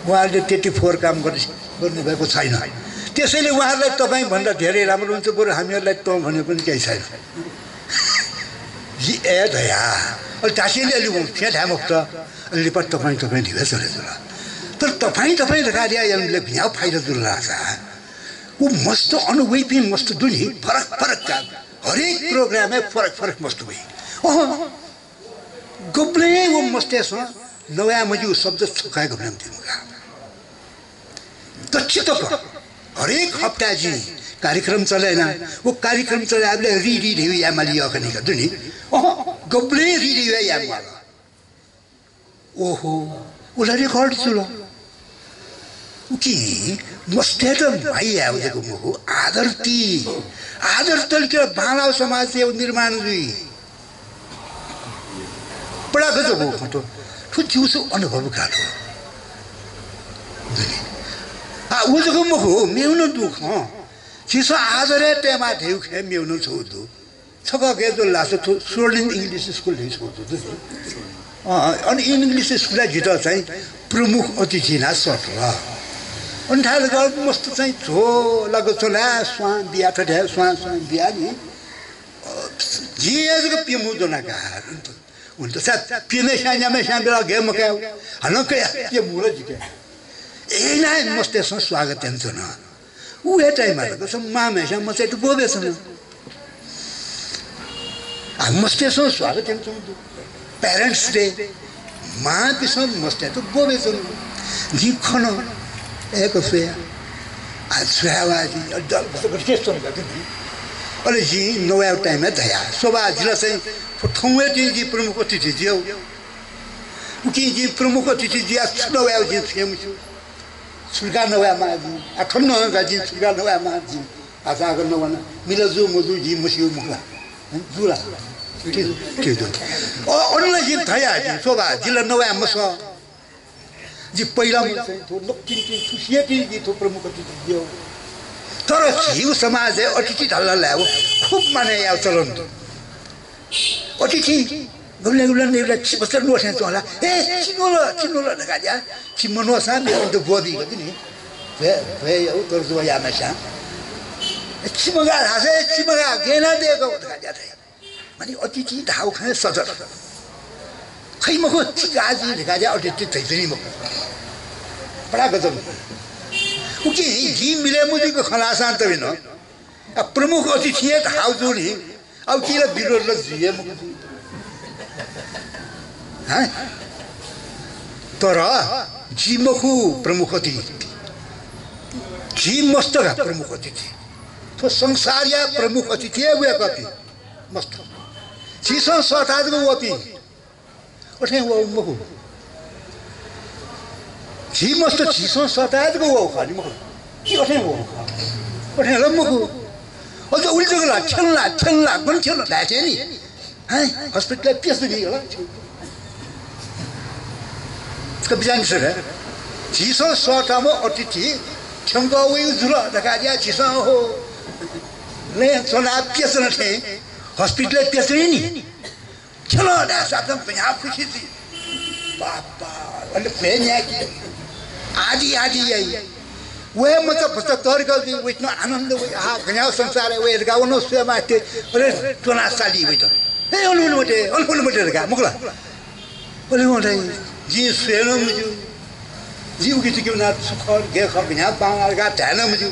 उहाँहरूले त्यति फोहोर काम गरि-, गर्नुभएको छैन। त्यसैले उहाँहरूलाई तपाईं भन्दा धेरै राम्रो हुन्छ, बरु हामीहरूलाई तँ भने पनि केही छैन।" जि ए धया। अले धासेंलि अले वं फ्याँ धाये मफुत। अले लिपा तपाईं, तपाईं धिबा चले जुल। तर तपाईं, तपाईं धकाः धया यानाबलय् भिंयागु फाइदा जुल धाःसा, व मस्त अन वइपिं मस्त दु नि, फरक फरक का। हरेक program-य् फरक फरक मस्त वइ। अहँ, गबलें व मस्तय्‌सं नवाये मज्यू शब्द छकः हे गबलें मतिइ मगाः। दच्छि तक हरेक हप्ता जिं कार्यक्रम चले याना, व कार्यक्रम चले यायेबलय् रि रि धइगु याये माली यःखनि का, दु नि। अहँ, गबलें रि रि याये माल। ओहो, व ला record जुल। उकिं मस्तय्‌त माया यायेगु जक मखु, आदर ति। आदर तल कि बांलाःगु समाज चाहिँ निर्माण जुइ। बडा गजब खँ थ्व। थ्व जिगु छगू अनुभव का थ्व। आ, व जक मखु, मेगु नं दु खँ। झीसं आदरय् तयेमाः धयागु खँय् मेगु नं छगू दु। छकः गय् जुल धाःसा थ्व स्वर्णिम English School धयागु छगू दु, दु नि। अँ, अन English School-य् जितः चाहिँ प्रमुख अतिथि यानाः सःतल। अन थाय् जक मस्त चाहिँ झ्वःलाक च्वनाः स्वां बियाः, थथे स्वां स्वां बियाः नि। अ, जिं हे जक प्यम्हू ज्वना का। हुन त सा प्यम्हस्यां न्याम्हस्यां बेला गय् मकायेगु। हानं कयाः प्यम्हू ला जिके। अय्‌नं हे मस्तय्‌सं स्वागत यानाच्वन। उ हे time-य् जक मांम्हस्यां मचायात ब्वःबियाच्वन। आ, मस्तय्‌सं स्वागत यानाच्वंगु दु। Parents Day, मांपिसं मस्तय्‌त ब्वःबियाच्वंगु दु। जिं खन, अय्‌क स्वया। आ, स्वया वा जिं, अ, द-, द-, द-, च्वंगु दु नि। अले जिं नवायेगु time-य् धया, स्वबा, जि ला चाहिँ थ्व थौंया तिनि जिं प्रमुख अतिथि जुयागु। उकिं जिं प्रमुख अतिथि जुयाः छु नवायेगु जिं छुं हे मस्यू। छु धकाः नवायेमाः जिं? आ, थन नं का जिं छु धकाः नवायेमाः जिं? आ, जागः नवाना। मिला जू मजू जिं मस्यू मखु ला। हँ, जू ला? ठीक, ठीक दु। अ, अन ला जिं धया जिं, स्वबा, जि ला नवाये मसः। जि पहिला मन चाहिँ थ्व नकतिनि तिनि थुसिया तिनि जिं थ्व प्रमुख अतिथि जुयागु। तर झीगु समाजय् अतिथि धाल धाःसा व खुब मानय् यायेगु चलन दु। अतिथि गबलें गबलें नयेबलय् छि भचा न्वःथें च्वं ला, "ए, छि न्वल, छि न्वल" धकाः ज्या, छि मनूसां मेपिन्त ब्वःबीगु दु नि। भ्वय्, भ्वय् याउ दर्जुवा याःम्हस्यां। "ए, छि मगाः धाःसा, ए, छि मगाः, गय् यानाः दय्‌कः" धकाः ज्या धाइ। माने अतिथि धाःगु खँय् सजग। खइ मखु, छि गाः जि धकाः ज्या अतिथि धयाच्वनी मखु। बडा गजब। उकिं जिं मिलय् मजुइक खँ ल्हाःसां तबिन। आ, प्रमुख अतिथि हे धाःगु जूनि, अब कि ला विरोध ला जुइ हे मखु जुइ। हँ? तर जि मखु प्रमुख अतिथि, जि मस्त का प्रमुख अतिथि। थ्व संसारया प्रमुख अतिथि हे वय्‌कःपिं मस्त। झीसं सःताः जक वःपिं। अथें वःगु मखु। झी मस्त झीसं सःताः जक वःगु खः नि मखु। कि अथें वःगु खः? अथें ला मखु। अझ उलि जक ला, थ्यन ला, थ्यन ला, गन थ्यन धाये थें नि। हँ, hospital-य् प्यसः नि होला। का बिचाः नि सर। झीसं सःताम्ह अतिथि थ्यंकः वइगु जुल धकाः ज्या झीसं हो। लँय् च्वनाः प्यसः थें hospital-य् प्यसः नि। थ्यन धाःसा त गज्याः खुसी जुइ। बाबा, अले भ्वय् न्यायेकी। आदि आदि याइ। वये मचा भचा तःधिकः जुइ, वइत नं आनन्द वइ। आहा, गज्याः संसारय् वये धकाः व नं स्वये मास्ति। अले च्वनाः साली वइत। हे, अले हुनु मते, अले हुनु मते धकाः, मखु ला? अले हुनु धाइ, जिं स्वये नं मज्यू। जि उकितिके वनाः छु खः, गय् खः, गज्याः बांलाः धकाः धाये नं मज्यू।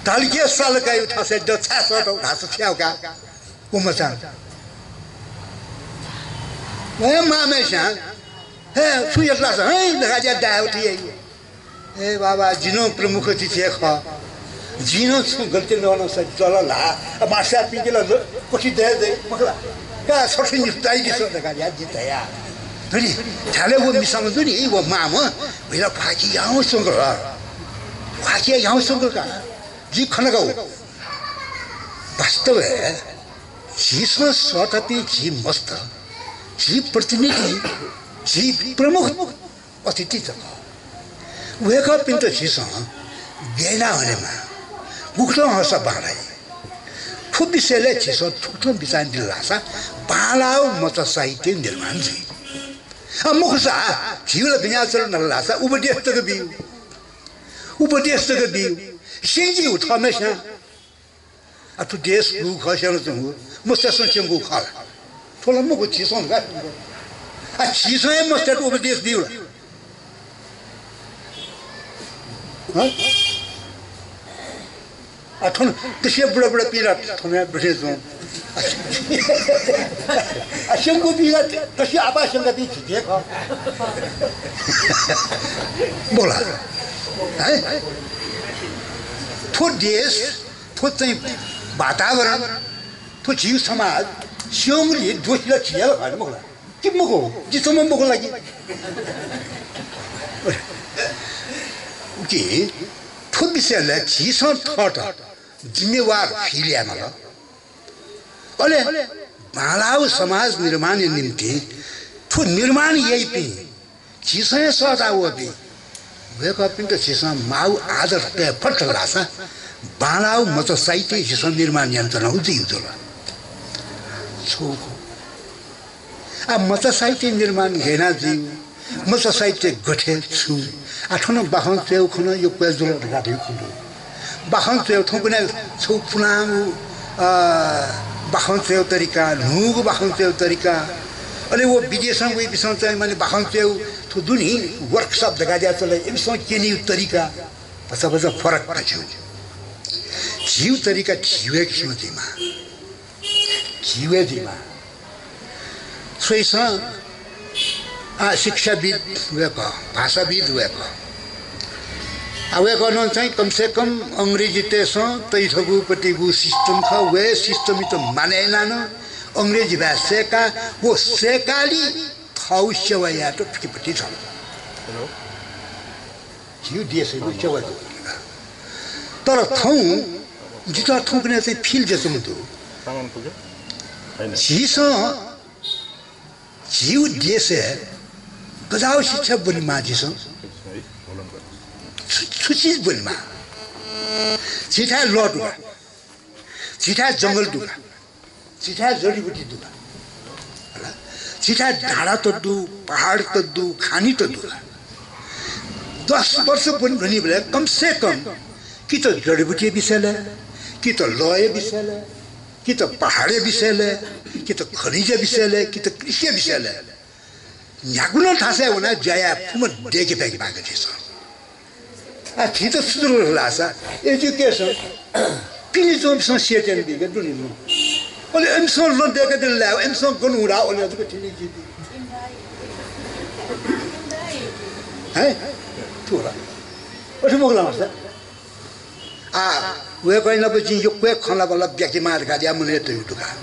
धाल कि साल कायु थासय् द छाय् सःतौ धाःसा छु याउ का? व मचां। वया मांम्हस्यां, "हे, छु यात ला सँ, हँ?" धकाः ज्या दायेगु थी याइ। "ए बाबा, जि नं प्रमुख अतिथि हे खः। जिं नं छुं गल्ती नं नं सः चल ला। आ, मास्यापिंके ला ल-, कथि दये दइ, मखु ला? का, सठि निस्ताइ दिसँ" धकाः ज्या जि धया। धनि, थाले व मिसाम्ह दु नि, व मांम्ह, वया ख्वाःखि याउँसे च्वंकल। ख्वाःखि याउँसे च्वंकल का। जि खनकौ। वास्तवय् झीसं सःतापिं झी मस्त, झी प्रतिनिधि, झी प्रमुख अतिथि जक। वय्‌कःपिन्त झीसं गय् यानाः हनेमाः, गुकथं हःसा बांलाइ। थ्व विषयलय् झीसं थुकथं बिचाः यानादिल धाःसा बांलाःगु मचा साहित्य निर्माण जुइ। अ, मखुसा झीगु ला गज्याःचलय् नल धाःसा उपदेश तक ब्यू। उपदेश तक ब्यू। स्यंकीगु थःम्हस्यां। आ, थ्व देश गुगु खः स्यनाच्वंगु, मस्तय्‌सं स्यंकूगु खः ला? थ्व ला मखु, झीसं धकाः स्यंकल। आ, झीसं हे मस्तय्‌त उपदेश ब्यू ला? हँ? आ, थन तसिया बुढाबुढापिं ला थन हे बसे च्वं। आ, स्यंकूपिं ला तसिया आपाः स्यंकापिं झी हे खः। मखु ला? हँ? थ्व देश थ्व चाहिँ वातावरण, थ्व झीगु समाज स्यंगुलिं दोषी ला झी हे खः नि, मखु ला? कि मखु? जि छम्ह मखु ला कि? उकिं थ्व विषयलय् झीसं थःत जिम्मेवार feel यायेमाल। अले बांलाःगु समाज निर्माणया निंतिं थ्व निर्माण याइपिं झीसं हे सःता वःपिं वय्‌कःपिन्त झीसं माःगु आदर तये फत धाःसा बांलाःगु मचा साहित्य झीसं निर्माण यानातःगु जुइगु जुल। छु खः? आ, मचा साहित्य निर्माण गय् याना जुइगु, मचा साहित्य गथे छु? आ, थन बाखं च्वयेगु खँ नं यक्व हे जुल धकाः धइगु खँ दु। बाखं च्वयेगु थौंकन्हय् छगू पुलांगु, अ, बाखं च्वयेगु तरिका, न्हूगु बाखं च्वयेगु तरिका, अले व विदेशं वइपिसं चाहिँ माने बाखं च्वयेगु थ्व दु नि, workshop धकाः ज्या चले, इमिसं क्यनीगु तरिका भचा भचा फरक खः। झीगु, झीगु तरिका झीगु हे किसिमं जुइमाः। झीगु हे जुइमाः। स्वइसँ, आ, शिक्षाविद् वय्कः, भाषाविद् वय्कः। आ, वय्कलं चाहिँ कम से कम अंग्रेजीतय्सं तइथकूपतिगु system खः, व हे system-यात मानय् यानाः नं अंग्रेजी भाय् सय्काः, व सय्कालि थःगु सेवा यायेत थुकिपति झाल। झीगु देशय् सेवा जू। तर थौं जितः थौंकन्हय् चाहिँ feel जुयाच्वंगु दु। झीसं झीगु देशय् गज्याःगु शिक्षा ब्वनेमाः झीसं? छु, छु चिज ब्वनेमाः? झीथाय् लः दु का? झीथाय् जंगल दु का? झीथाय् जडीबुटी दु का? हला? झीथाय् डाँडात दु, पहाडत दु, खानीत दु का? दस वर्ष ब्वने धुनीबलय् कम से कम कि त जडीबुटीया विषयलय्, कि त लःया विषयलय्, कि त पहाडया विषयलय्, कि त खनिजया विषयलय्, कि त कृषिया विषयलय् न्ह्यागु नं थासय् वनाः ज्या याये फुम्ह दय्के फय्के माःगु झीसं। आ, झीत छु जुल धाःसा education पिने च्वंपिसं सेत्यानाबीगु दुने नं। अले इमिसं लँ दय्कादिल ला, इमिसं गन हुँ धाः अले जक थिने जुइ। हैं? छु होला? अथे मखु ला मास्टर? आ, वय्कः नाप जिं यक्व हे खँ ल्हाः ब्याकेमाः धकाः मनय् तयागु दु का।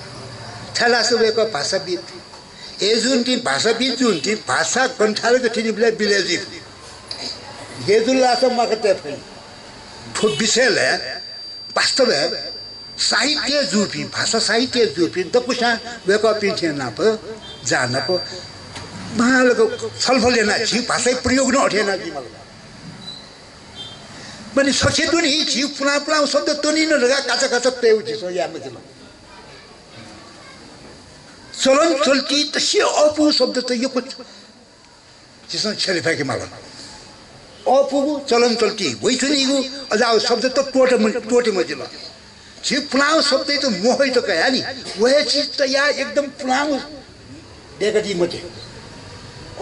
छाय्धाःसा वय्कः भाषाविद्। अय् जूनिंतिं भाषाविद् जूनिंतिं भाषा गन थाय् जक थिनिबलय् बिलय् जुइ। गय् जुल धाःसा म्वाका तये फइ। थ्व विषयलय् वास्तवय् साहित्य जूपिं, भाषा साहित्य जूपिं दक्वस्यां वय्कःपिं थें नाप, जा नाप बांलाक छलफल यानाः झी भाषाया प्रयोग नं अथे यानाः जुइमाल। माने छखे दुने झी पुलां पुलां शब्द त्वनी न धकाः काचा काचा तयेगु झीसं याये मजिल। चलन चल्ति तसि अःपु शब्द त यक्व झीसं छ्यले फय्के माल। अःपुगु चलन चल्ति वइच्वनीगु अजाःगु शब्द त त्वःते म-, त्वःते मजिल। झी पुलांगु शब्दयात म्वहय्त कयाः नि, व हे चिज तयाः एकदम पुलांगु दय्कादी मते।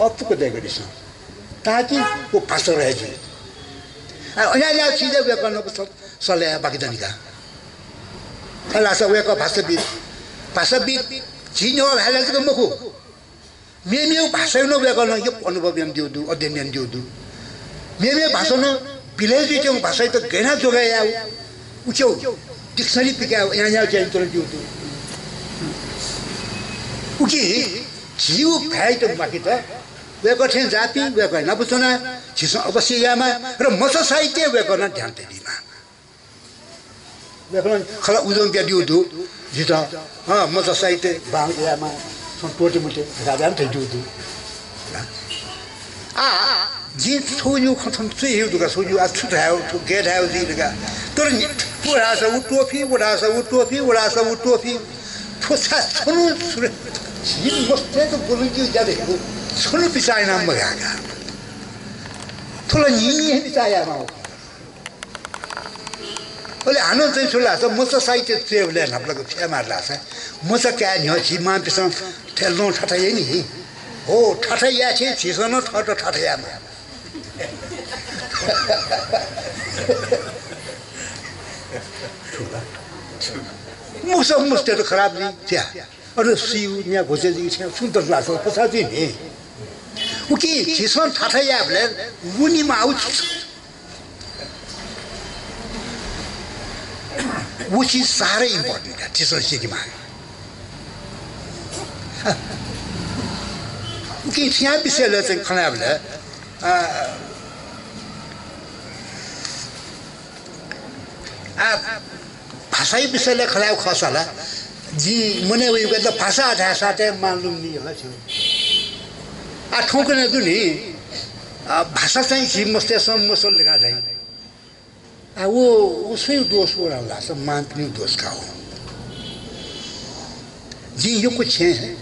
अःपुक दय्कादिसँ। ताकि व भाषा रहे जुइ। आ, अज्याःगु चिजय् वय्कलं स-, सल्लाह बाकि दनि का। छाय्धाःसा वय्कः भाषाविद्। भाषाविद् झी नेवाः भाय् जक मखु। मेमेगु भाषाया नं वय्कलं यक्व अनुभव यानादीगु दु, अध्ययन यानादीगु दु। मेमेगु भाषा नं बिलय् जुइत्यंगु भाषायात गय् यानाः जोगाय् यायेगु, उकियागु dictionary पिकायेगु यानाः यानाः ज्या यानातयादीगु दु। उकिं झीगु भाय्‌यात म्वाकेत वय्कः थें जाःपिं वय्कः नाप च्वनाः झीसं अवश्य यायेमाः, र मचा साहित्यय् वय्कलं ध्यान तयादीमाः। वय्कलं खला उजं बियादीगु दु, जितः, अँ, मचा साहित्य बांलाक यायेमाः, छं त्वःते मते धकाः धयादीगु दु। आ, जिं छगू निगू खँ थन च्वयाहयागु दु का, छगू निगू आ छु धायेगु, थ्व गय् धायेगु जुइ धकाः। तर नि, व धाःसा व त्वःफी, व धाःसा व त्वःफी, व धाःसा व त्वःफी। थ्व छाय् छन्हु सुरे-, झी मस्तय्त ब्वलंकेगु ज्या धइगु छन्हु बिचाः यानाः मगाः का। थ्व ला न्हिं न्हिं हे बिचाः यायेमाः। अले हानं चाहिँ छु धाःसा मचा साहित्य च्वयेबलय् न्हापालाक छु यायेमाः धाःसा मचा काये न्ह्यः झी मांपिसं थथे लं थाथा याइ नि। हो, थाथा याये थें झीसं नं थःत थाथा यायेमाः। मचा मस्तय्त खराब जुइ। अरे सुयु न्या घोचे जुइ थें सुन्दर लाग्छ, पछाः जुइ नि। उकिं झीसं थाथा यायेबलय् वनेमाःगु छु? व चिज साह्रै important का, झीसं सीकेमाःगु। उकिं थ्यां विषयलय् चाहिँ खँ ल्हायेबलय्, आ, आ, भाषाया विषयलय् खँ ल्हायेगु खःसा ला, जिं मनय् वइगु का, भाषा धाःसा चाहिँ मानलुम नि हला छु। आ, थौंकन्हय् दु नि, आ, भाषा चाहिँ झी मस्तय्सं मस्वल धकाः धाइ। आ, व, व सुया दोष वल धाःसा मांपिनिगु दोष का हो। जिं यक्व छेँ,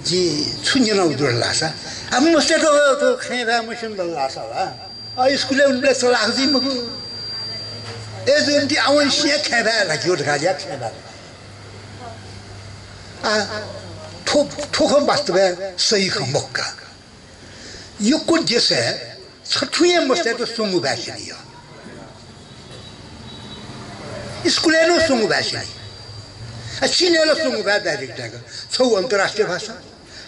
जिं छु न्यनागु दु धाःसा, आ, मस्तय्त थ्व खँय् भाय् मस्यू धाःसा ला, आ, स्कुलय् उबलय् चलाख जुइ मखु। अय् जूगुलिं आवंनिसें खँय् भाय् ल्हाकेगु धकाः ल्याः खँय् भाय्। आ, थ्व, थ्व खँ वास्तवय् सही खँ मखु का। यक्व देशय् छथुं हे मस्तय्त स्वंगू भाय् स्यनी। स्कुलय् नं स्वंगू भाय् स्यनी। आ, चीनय् ला स्वंगू भाय् direct धाय्‌का। छगू अन्तर्राष्ट्रिय भाषा,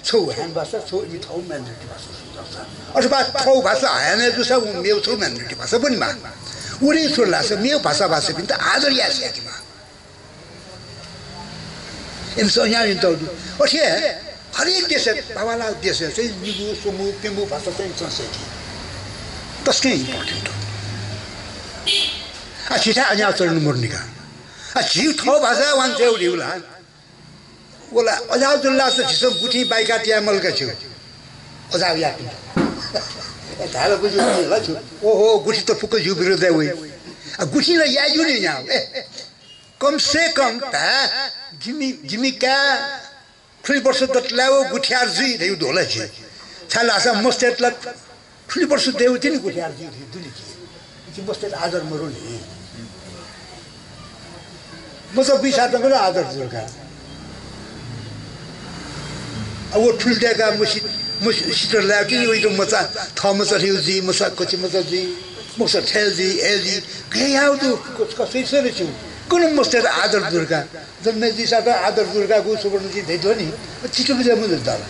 छगू हानं भाषा, छगू इमि थःगु minority भाषा। अथवा थःगु भाषा हानं जूसा व मेगु छगू minority भाषा ब्वनेमाः। उलि छु धाःसा मेगु भाषाभाषीपिन्त आदर याये स्याकेमाः। इमिसं यानातःगु दु। अथे हे हरेक देशय्, बांबांलाःगु देशय् चाहिँ निगू, स्वंगू, प्यंगू भाषा चाहिँ इमिसं सय्‌की। तसकं important दु। आ, झीथाय् अज्याःगु चलन मदुनि का। आ, झीगु थःगु भाषाय् वांछ्वयेगु धइगु ला। व ला अज्याःगु जुल धाःसा झीसं गुथिं बाइकाः तयामल का छु। अज्याःगु याःपिन्त। ए, धायेला बुझ्यू ला छु। ओहो, गुथि त फुक्क जिगु विरोधय् वइ। आ, गुथिं ला याये ज्यू नि न्ह्याः। ए, कम से कम धाये, जिमि, जिमि काय् खुलि वर्ष दत ला व गुथियार जुइ धइगु धुन ला झी। छाय्‌धाःसा मस्तय्त ला खुलि वर्ष दयेगु तिनि गुथियार जुइ धइगु दुनि झी। झी मस्तय्त आदर मदुनि। मचा बुइसातं गन आदर जुल का। आ, व थुलि दय्‌काः मसि, मसि, सित लायेगु तिनि वइत मचा, थः मचा थें जुइ, मचा कचि मचा जुइ, मचा थय् जुइ, अय् जुइ, गय् याःगु दु, क-, कसै सरे छु। गन मस्तय्त आदर जुल का। जन्मे जुइसातं आदर जुल का गु सुवर्ण जिं धयादी नि। चित्त बुझे मजुल दाल।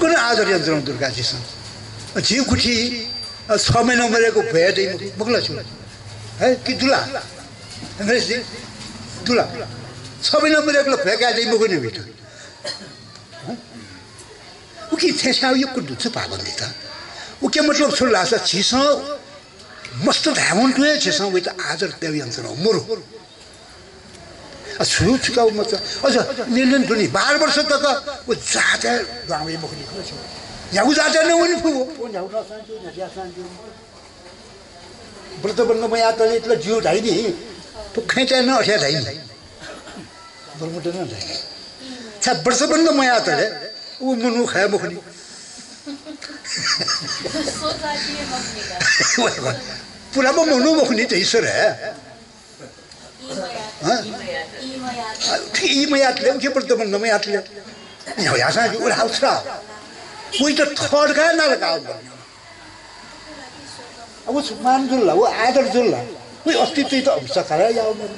गन आदर यानाच्वनागु दु का झीसं। झी गुथि, अ, छ महिना मदय्‌क भ्वय् दइ मखु, मखु ला छु? हे, कि दु ला? अंग्रेजी दु ला? छ महिना मदय्‌क ला भ्वय् काये दइ मखु नि वइत। हँ? उकिं थथे याःगु यक्व दु छु पाबन्दी त। उकिया मतलब छु धाःसा झीसं मस्त धायेवं तुं हे झीसं वइत आदर तयेगु यानाच्वनागु मरु। आ, छु छु का व मचा। अझ न्यने दुनि, बाह्र वर्ष तक व जातय् दुहां वइ मखुनि खः छु। न्ह्यागु जातय् नं वने फु। व न्ह्यागु नसां ज्यू, न्ह्याथेसां ज्यू। व्रतबन्ध मयातले इतला ज्यू धाइ नि। थ्व खँय्‌तय् नं अथे धाइ नि। ब्रह्मदेवं धाइ। छाय् व्रतबन्ध मयातले व मनू खये मखुनि। सोचा के मखुनि का। वइ, वइ। पुरा मनू मखुनि त ईश्वर हे। हँ? ई मयातले उखे व्रतबन्ध मयातले। न्ह्याथेसां ज्यू, उला हाउस रा। वइत थर्ड का नाल का। अब व छु मान जुल ला, व आदर जुल ला, वइ अस्तित्वइत सकार याये मरु।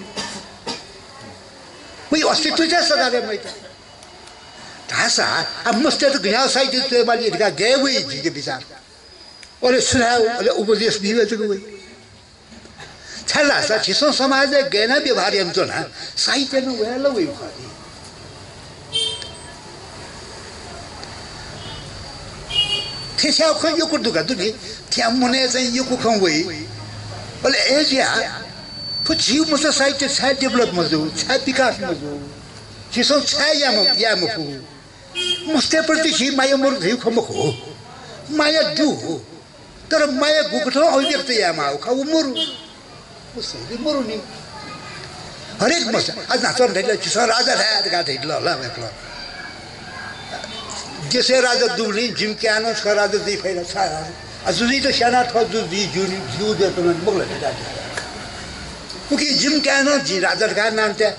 वइ अस्तित्वइत सकार याये मयत। धाःसा आ मस्तय्त गज्याःगु साहित्य च्वयेमाली धकाः गय् वइ झीके बिचाः। अले सुझाव, अले उपदेश बीगु जक वइ। छाय्‌धाःसा झीसं समाजय् गय् यानाः व्यवहार यानाच्वना, साहित्य नं वया ला वइ खः नि। थथे याःगु खँ यक्व दु का दुनि, थथे याःम्ह मनय् चाहिँ यक्व खँ वइ। अले अय्‌जुया थ्व झीगु मचा साहित्य छाय् develop मजू, छाय् विकास मजू, झीसं छाय् याये म-, याये मफु? मस्तय्‌प्रति झी माया मरु धइगु खँ मखु, माया दु। तर माया गुकथं अभिव्यक्त यायेमाःगु खः, व मरु। व सही मरुनि। हरेक मस्त, आ, न्हाचः धइला, झीसं राजा धाये धकाः धइला ला वय्‌कलं। देशय् राजा दुगुलिं जिमि काय्‌नं छकः राजा जुइ फइ ला, छाय् राजा? आ, जुजुइत स्यानाः थः जुजु जुइ ज्यूनि, ज्यू जुयाच्वनानि मखु ला धकाः। उकिं जिमि काय्‌नं जिं राजा धकाः नां तये।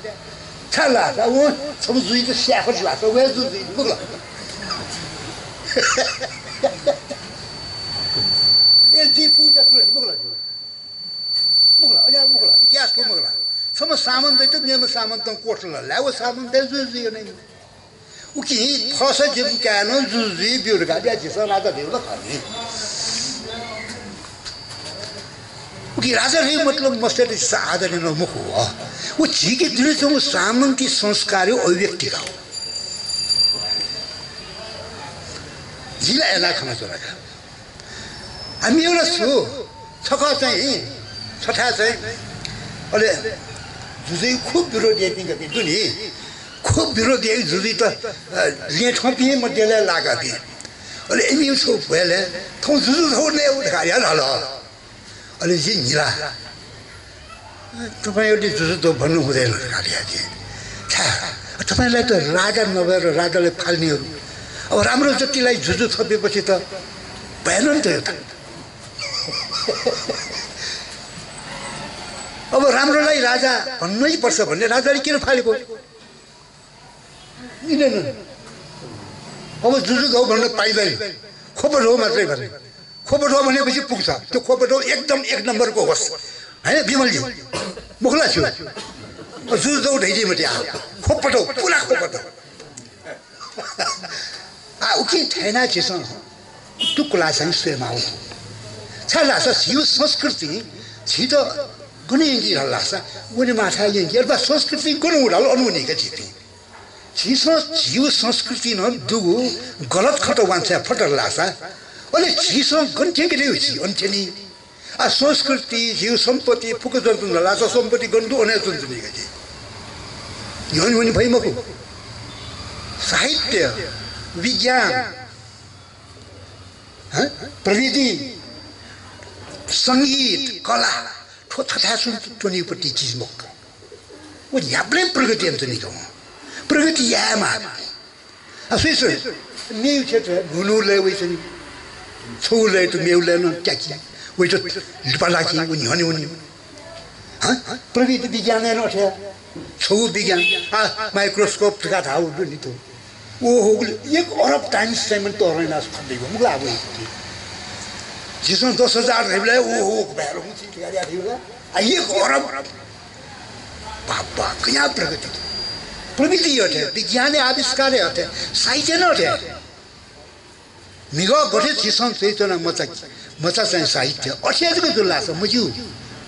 छाय् ला, आ, व छम्ह जुजुइत स्याये फत ला, आ, वय् जुजु जुइ मखु ला। ए, जुइ फु जुयाच्वनानि मखु ला। मखु ला, अज्याःगु मखु ला, इतिहास थ्व मखु ला। छम्ह सामन्तयात मेम्ह सामन्तं क्वथल ला, व सामन्तया जुजु जुइ का नि। उकिं फसा जिमि काय्‌नं जुजु जुइ ब्यु धकाः ल्याः, झीसं राजा धइगु ला खः नि। उकिं राजा धइगु मतलब मस्तय्‌त झीसं आदर यानागु मखु हँ। व झीके दुने च्वंगु सामन्ती संस्कारया अभिव्यक्ति का। झी ला अय् ला खनाच्वना का। आ, मेगु ला छु, छकः चाहिँ, छथाय् चाहिँ, अले जुजुया खुब विरोध याइपिं गथे दु नि, खुब विरोध याइ जुजुइत, अ, लँय् थ्वंपिं हे मध्यलय् लाःकापिं। अले इमिगु छगू भ्वय्‌लय् थौं जुजु थौं नये धकाः याः धाल। अले जिं न्हिला, "तपाईंले जुजु दौ भन्नु हुँदैन" धकाः धया जिं। छाय्, तपाईंलाई त राजा नभएर राजालाई फाल्नेहरू। अब राम्रो जतिलाई जुजु थपेपछि त भएन नि त यो त। अब राम्रोलाई राजा भन्नै पर्छ भन्ने राजाले किन फालेको? मिलेन। अब जुजु दौ भन्न पाइँदैन। खोपा दौ मात्रै भने। खोपा दौ भनेपछि पुग्छ। त्यो खोपा दौ एकदम एक नम्बरको होस्। हैन विमलजी? मुखला छु। जुजु दौ धैदी मते आ। खोपा दौ, पुरा खोपा दौ। आ, उकिं थय्‌ना झीसं उतुक्क ला चाहिँ स्वये माःगु। छाय् धाःसा झीगु संस्कृति झीत गन यंकी धाल धाःसा वने माःथाय् यंकी। अथवा संस्कृति गन वल धाल अन वनी का झीपिं। झीसं झीगु संस्कृति नं दुगु गलत खँत वांछ्वये फत धाल धाःसा अले झीसं गन थ्यंके दइ झी अन थ्यनी। आ, संस्कृति, झीगु सम्पत्ति फुक्क ज्वनाच्वन धाल धाःसा सम्पत्ति गन दु अन हे च्वनाच्वनी का झी। न्ह्यःने वने फइ मखु। साहित्य, विज्ञान, हँ? प्रविधि, संगीत, कला, थ्व थथाय् च्वनाच्वनीगु पति चिज मखु का। व न्ह्याबलें प्रगति यानाच्वनी का वं। प्रगति यायेमाः। आ, सुइसं मेगु क्षेत्रय् न्हून्हू लय् वइच्वनी। छगू लय्‌यात मेगु लय् नं त्याकी। वइत लिपा लाकी, व न्ह्यःने वनी। हँ? प्रविधि विज्ञानय् नं अथे। छगू विज्ञान, आ, microscope धकाः धाःगु दु नि त। व हुगुलि एक अरब times चाहिँ मने तःधं यानाः खनेदइगु, मखु ला अब। झीसं दस हजार धइबलय् व हुगु भाय् हुँ छि धकाः धइबलय्, आ, एक अरब। बाबा, कयां प्रगति। प्रविधि अथे, विज्ञानया आविष्कार अथे, साहित्य नं अथे। म्हिगः गथे झीसं च्वइच्वना मचा, मचा चाहिँ साहित्य। अथे जक जुल धाःसा मज्यू।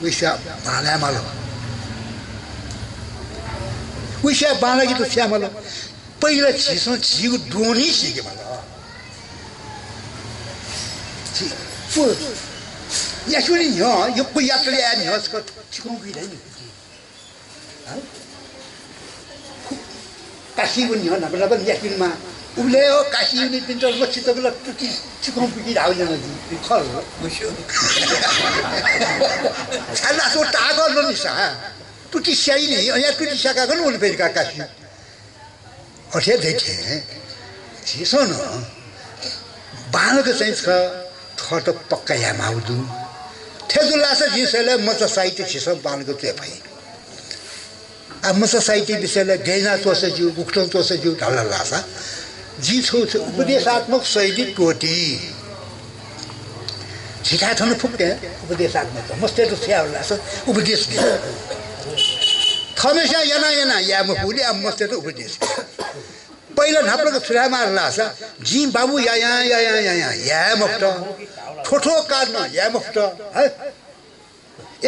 वइसा बांलाये माल। वइसा बांलाकेत स्वये माल। पहिला झीसं झीगु द्वहं सीके माल। झी, व, यास्युनि न्ह्यः, यक्व यात्रा याये न्ह्यः छकः चिकं बुइ धाइ नि। हँ? काशीया न्ह्यः न्हापा न्हापा न्यासि वनेमाः। उबलय् हे काशीया निंतिं लच्छि तक ला तुति चिकं बुइके धाःगु न्यना जि। खः ला? छाय् धाःसा ताःकः ल्वनिसा। तुति स्याइ नि, अन तुति स्याकाः गन वने फइ का काशी। अथे धइथें झीसं नं बांलाक चाहिँ छकः थःत पक्का याये माःगु दु। थथे जुल धाःसा जिं स्वये लय् मचा साहित्य झीसं बांलाक च्वये फइ। आ, मचा साहित्य विषयलय् गय् यानाः च्वःसा ज्यू, गुकथं च्वःसा ज्यू धाल धाःसा जिं छगू, छगू उपदेशात्मक शैली त्वःती। झीथाय् थन फुक्कं उपदेशात्मक, मस्तय्त छु याये धाःसा उपदेश बी। थःम्हस्यां याना याना याये मफुगुलिं आः मस्तय्त उपदेश बी। पहिला न्हापालाक छु यायेमाः धाःसा, जिं बाबु यायां यायां यायां याये मफुत, थ्व थ्व कारणं याये मफुत, है।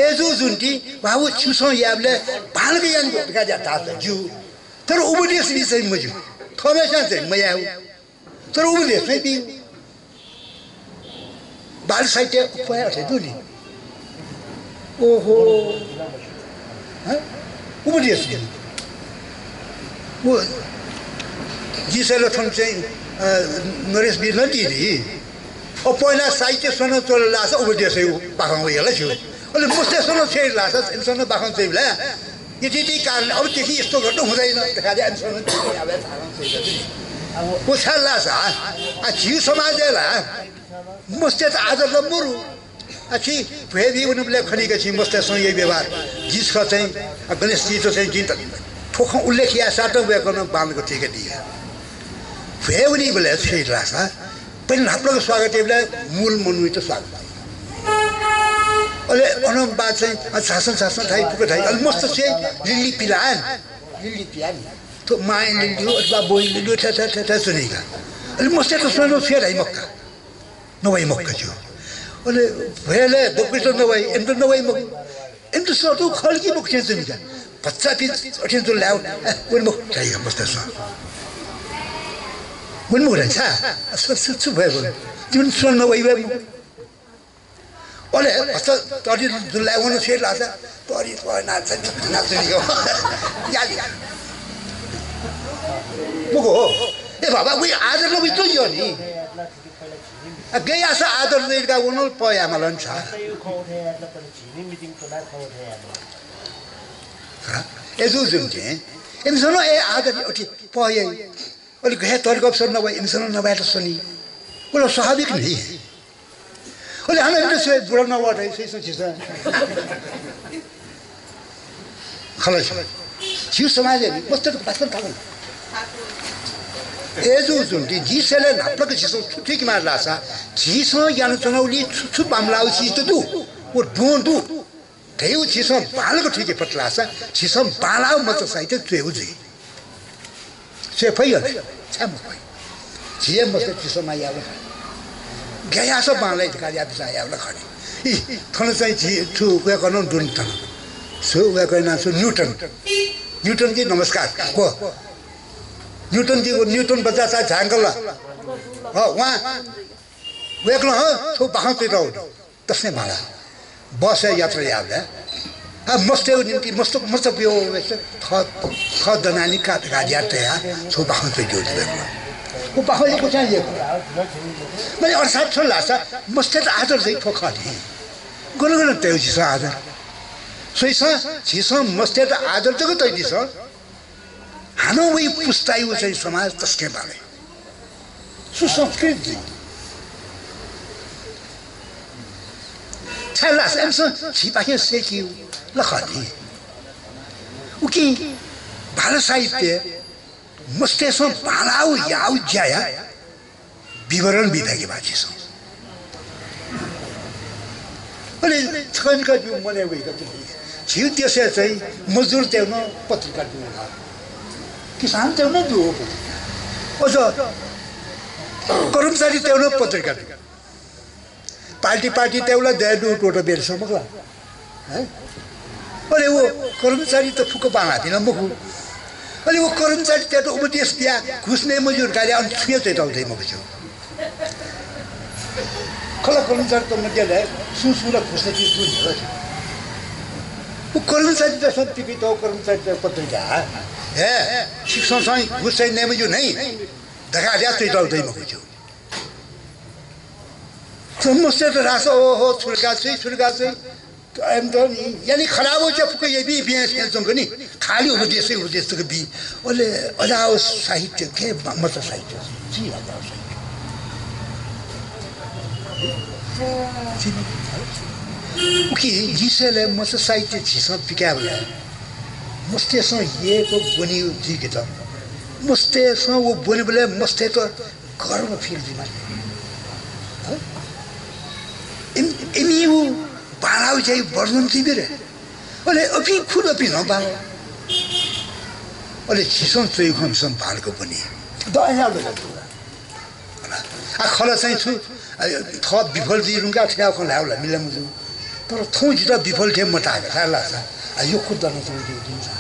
अय्जूगुलिं बाबु छिमिसं यायेबलय् बांलाक यानादिसँ धकाः धाःसा ज्यू। तर उपदेश बी चाहिँ मज्यू। थःम्हस्यां चाहिँ मयायेगु। तर उपदेश चाहिँ बी। बाल साहित्य अप्वः हे अथे दु नि। ओहो। हँ? उपदेश बी। व, जिं स्वये लय् थन चाहिँ, अ, नरेश वीर नं दी नि। अ, पहिला साहित्य स्वना च्वल धाःसा उपदेशया बाखं वइ ला ज्यू। अले मस्तय् स्वना च्वइ धाःसा, इमिसं नं बाखं च्वइबलय् यति यति कारण, अब देखि यस्तो गर्नु हुँदैन धकाः इमिसं नं च्वइ धाःसा। व छाय् धाःसा, आ, झीगु समाजय् ला मस्तय्त आदर ला मरु। आ, छि भ्वय् बी वनीबलय् खनी का छिं मस्तय्सं याइगु व्यवहार। जि छकः चाहिँ, आ, गणेशजीत चाहिँ जिं थ्व खँ उल्लेख याःसां नं वय्कलं बांलाक थुइकादी। भ्वय् वनीबलय् छु याइ धाःसा, पहिला न्हापालाक स्वागत याइबलय् मूल मनूयात स्वागत याइ। अले अनं बाद चाहिँ, आ, झासँ झासँ धाइ, फुक्क धाइ। अले मस्त छु याइ, लिल्ली पिलाः नि। लिल्ली पियाः नि। थ्व मांया लिल्ली हो अथवा बौया लिल्ली हो, थथे थथे थथे च्वनी का। अले मस्तय्त स्वनाः छु याये धाइ मखु का। नवाइ मखु का ज्यू। अले भ्वय् ला दक्वसित नवाइ, इमित नवाइ मखु। इमित स्वतः खः ला कि मखु थें च्वनी का। भचा पिं अथें च्वंबलय्, ए, वने मखु धाइ का मस्तय्सं। वने मखु धाइ का। छु, छु, छु भ्वय् वल। जिमित स्वनाः नवाइ वये मखु। अले भचा तःधि जुल धाःसा वन छु याइ धाःसा, तःधि तःधि नाच, नाच नि। या, या। मखु हो। ए बाबा, उइ आदर ला उइ तुं यः नि। आ, गय् याःसा आदर दइ धकाः व नं पह यायेमाल नि सा। अय्‌जूगुलिं इमिसं नं ए आदर अथे पह याइ। अले गथे तरिका सर नवाइ, इमिसं नं नवायेत सनी। व ला स्वाभाविक नि। अले हानं इमित स्वये बुरा नवात है, सही सही छ। खलस। झीगु समाजय् नि मस्तय्‌त बास्कन थाकु। अय्‌जूगुलिं जिं स्वये न्हापालाक झीसं छु थुइकेमाः धाःसा, झीसं यानाच्वनागुलिं छु छु बांमलाःगु चिज दु, व द्वहं दु। धयागु झीसं बांलाक थुइके फत धाःसा, झीसं बांलाःगु मचा साहित्य च्वयेगु जुइ। च्वये फइ ला? छाय् मफइ? झी हे मस्तय्‌त झीसं माया यायेगु ला खः नि। गय् याःसा बांलाइ धकाः या बिचाः यायेगु ला खः नि। इ, थन चाहिँ झी छु वय्‌कः नं दु नि थन। छु वय्‌कःया नां छु? न्यूटन। न्यूटन जी नमस्कार। को? न्यूटन जी, न्यूटन बच्चा चा झांगल। हँ, वं। वय्‌कलं, हँ, छगू बाखं च्वयातःगु दु। तसकं बांलाः। बसय् यात्रा याःबलय्, आ, मस्तय्‌गु निंतिं मस्त, मस्त बियो वय्‌कलं थः, थः दनांनिसें का धकाः ज्या तयाः छगू बाखं च्वयातःगु दु वय्‌कलं। व बाखं यक्व चाहिँ यक्व। माने अर्थात् छु धाःसा मस्तय्‌त आदर चाहिँ थ्व खः नि। गन गन तयेगु झीसं आदर। स्वइसँ, झीसं मस्तय्‌त आदर जक तयादिसँ। हानं वइ पुस्तायागु चाहिँ समाज तसकं बांलाइ। सुसंस्कृत जुइ। छाय्‌धाःसा इमिसं झीपाखें सय्‌कीगु ला खः नि। उकिं बाल साहित्य मस्तय्‌सं बांलाःगु याःगु ज्याया विवरण बी फय्‌के माः झीसं। अले छकः निकः जिगु मनय् वइगु, झीगु देशय् चाहिँ मजदुरतय्‌गु नं पत्रिका दु ला, किसानतय्‌गु नं दु पत्रिका, अझ कर्मचारीतय्‌गु नं पत्रिका दु। पार्टी पार्टीतय्‌गु ला दये दु त्वःता बेलसं मखु ला? हैं? अले व कर्मचारीत फुक्क बांलाःपिं ला मखु। अले व कर्मचारीतय्‌त उपदेश बियाः घुस नये मज्यू धकाः अन छुं हे च्वयातःगु दइ मखु। खः ला, कर्मचारीत मध्यलय् सुं सुं ला घुस नइपिं दु नि। व कर्मचारीतय्‌सं पिकयातःगु कर्मचारीतय् पत्रिका हे छिकपिन्सं चाहिँ घुस चाहिँ नये मज्यू नि धकाः ल्याः च्वयातःगु दइ मखु। समस्या त धाःसा, ओहो, छुर्का चाहिँ, छुर्का चाहिँ। त, एम त नि, यानि खराब हो, च्या फुक्क यबी बियां स्यं च्वंक नि, खालि उपदेश, उपदेश तक बी। अले अजाव साहित्य के, म-, मचा साहित्य, जी अजाव साहित्य। उकी, जिसेले मचा साहित्य झीसं पिकायेबलय्, मस्तय्‌सं यय्‌क ब्वनीगु जुइकेत, मस्तय्‌सं व ब्वनीबलय् मस्तय्‌त गर्व feel जुइमाः। हँ? इम-, इमिगु बांलाःगु ज्याया वर्णन जुइबी रे। अले अपिं खुद अपिं नं बांलाः। अले झीसं च्वइगु खँ झीसं बांलाक ब्वनी। द अयाः द। आ, खला चाहिँ छु, आ, थः विफल जुइ धुंकाः थ्याः खँ ल्हायेगु ला मिला मजू। तर थौं जितः विफल थें मताःगु खः ला सा, आ, यक्व दनाच्वंगु दु, दु सा।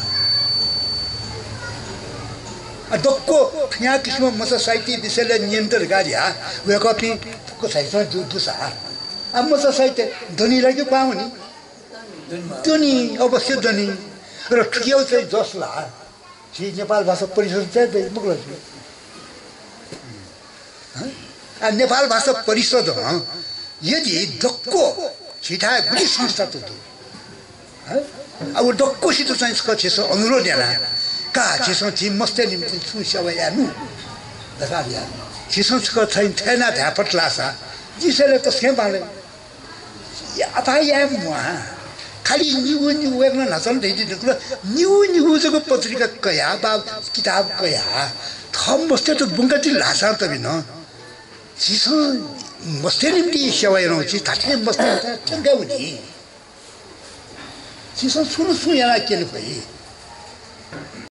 आ, दक्व थुया किसिमं मचा साहित्य विषयलय् न्यनेत धकाः धिया वय्‌कःपिं फुक्क साहित्यं दु, दु सा। आ, मचा साहित्य दनि ला कि पावं नि? दनि, अवश्य दनि। र थुकियागु चाहिँ जस ला झी नेपाल भाषा परिषद चाहिँ दइ, मखु ला? हँ? आ, नेपाल भाषा परिषदं यदि दक्व झीथाय् गुलि संस्था त दु, हँ? आ, व दक्वसित चाहिँ छकः झीसं अनुरोध याना का, झीसं झी मस्तय् निंतिं छुं सेवा याये नु धकाः या। झीसं छकः चाहिँ थय्‌ना धाये फत धाःसा जिसेले तसकं बांलाइ। या, अथाय् याये म्वाः। खालि निगू निगू वय्‌कलं न्हाचः नं धयादी धुंकल, निगू निगू जक पत्रिका कयाः वा किताब कयाः थः मस्तय्‌त ब्वंकादी धाःसा तबि नं झीसं मस्तय् निंतिं सेवा यानागु झी धात्थें मस्तय्‌त थ्यंकावनी। झीसं छुं न छुं यानाः क्यने फइ।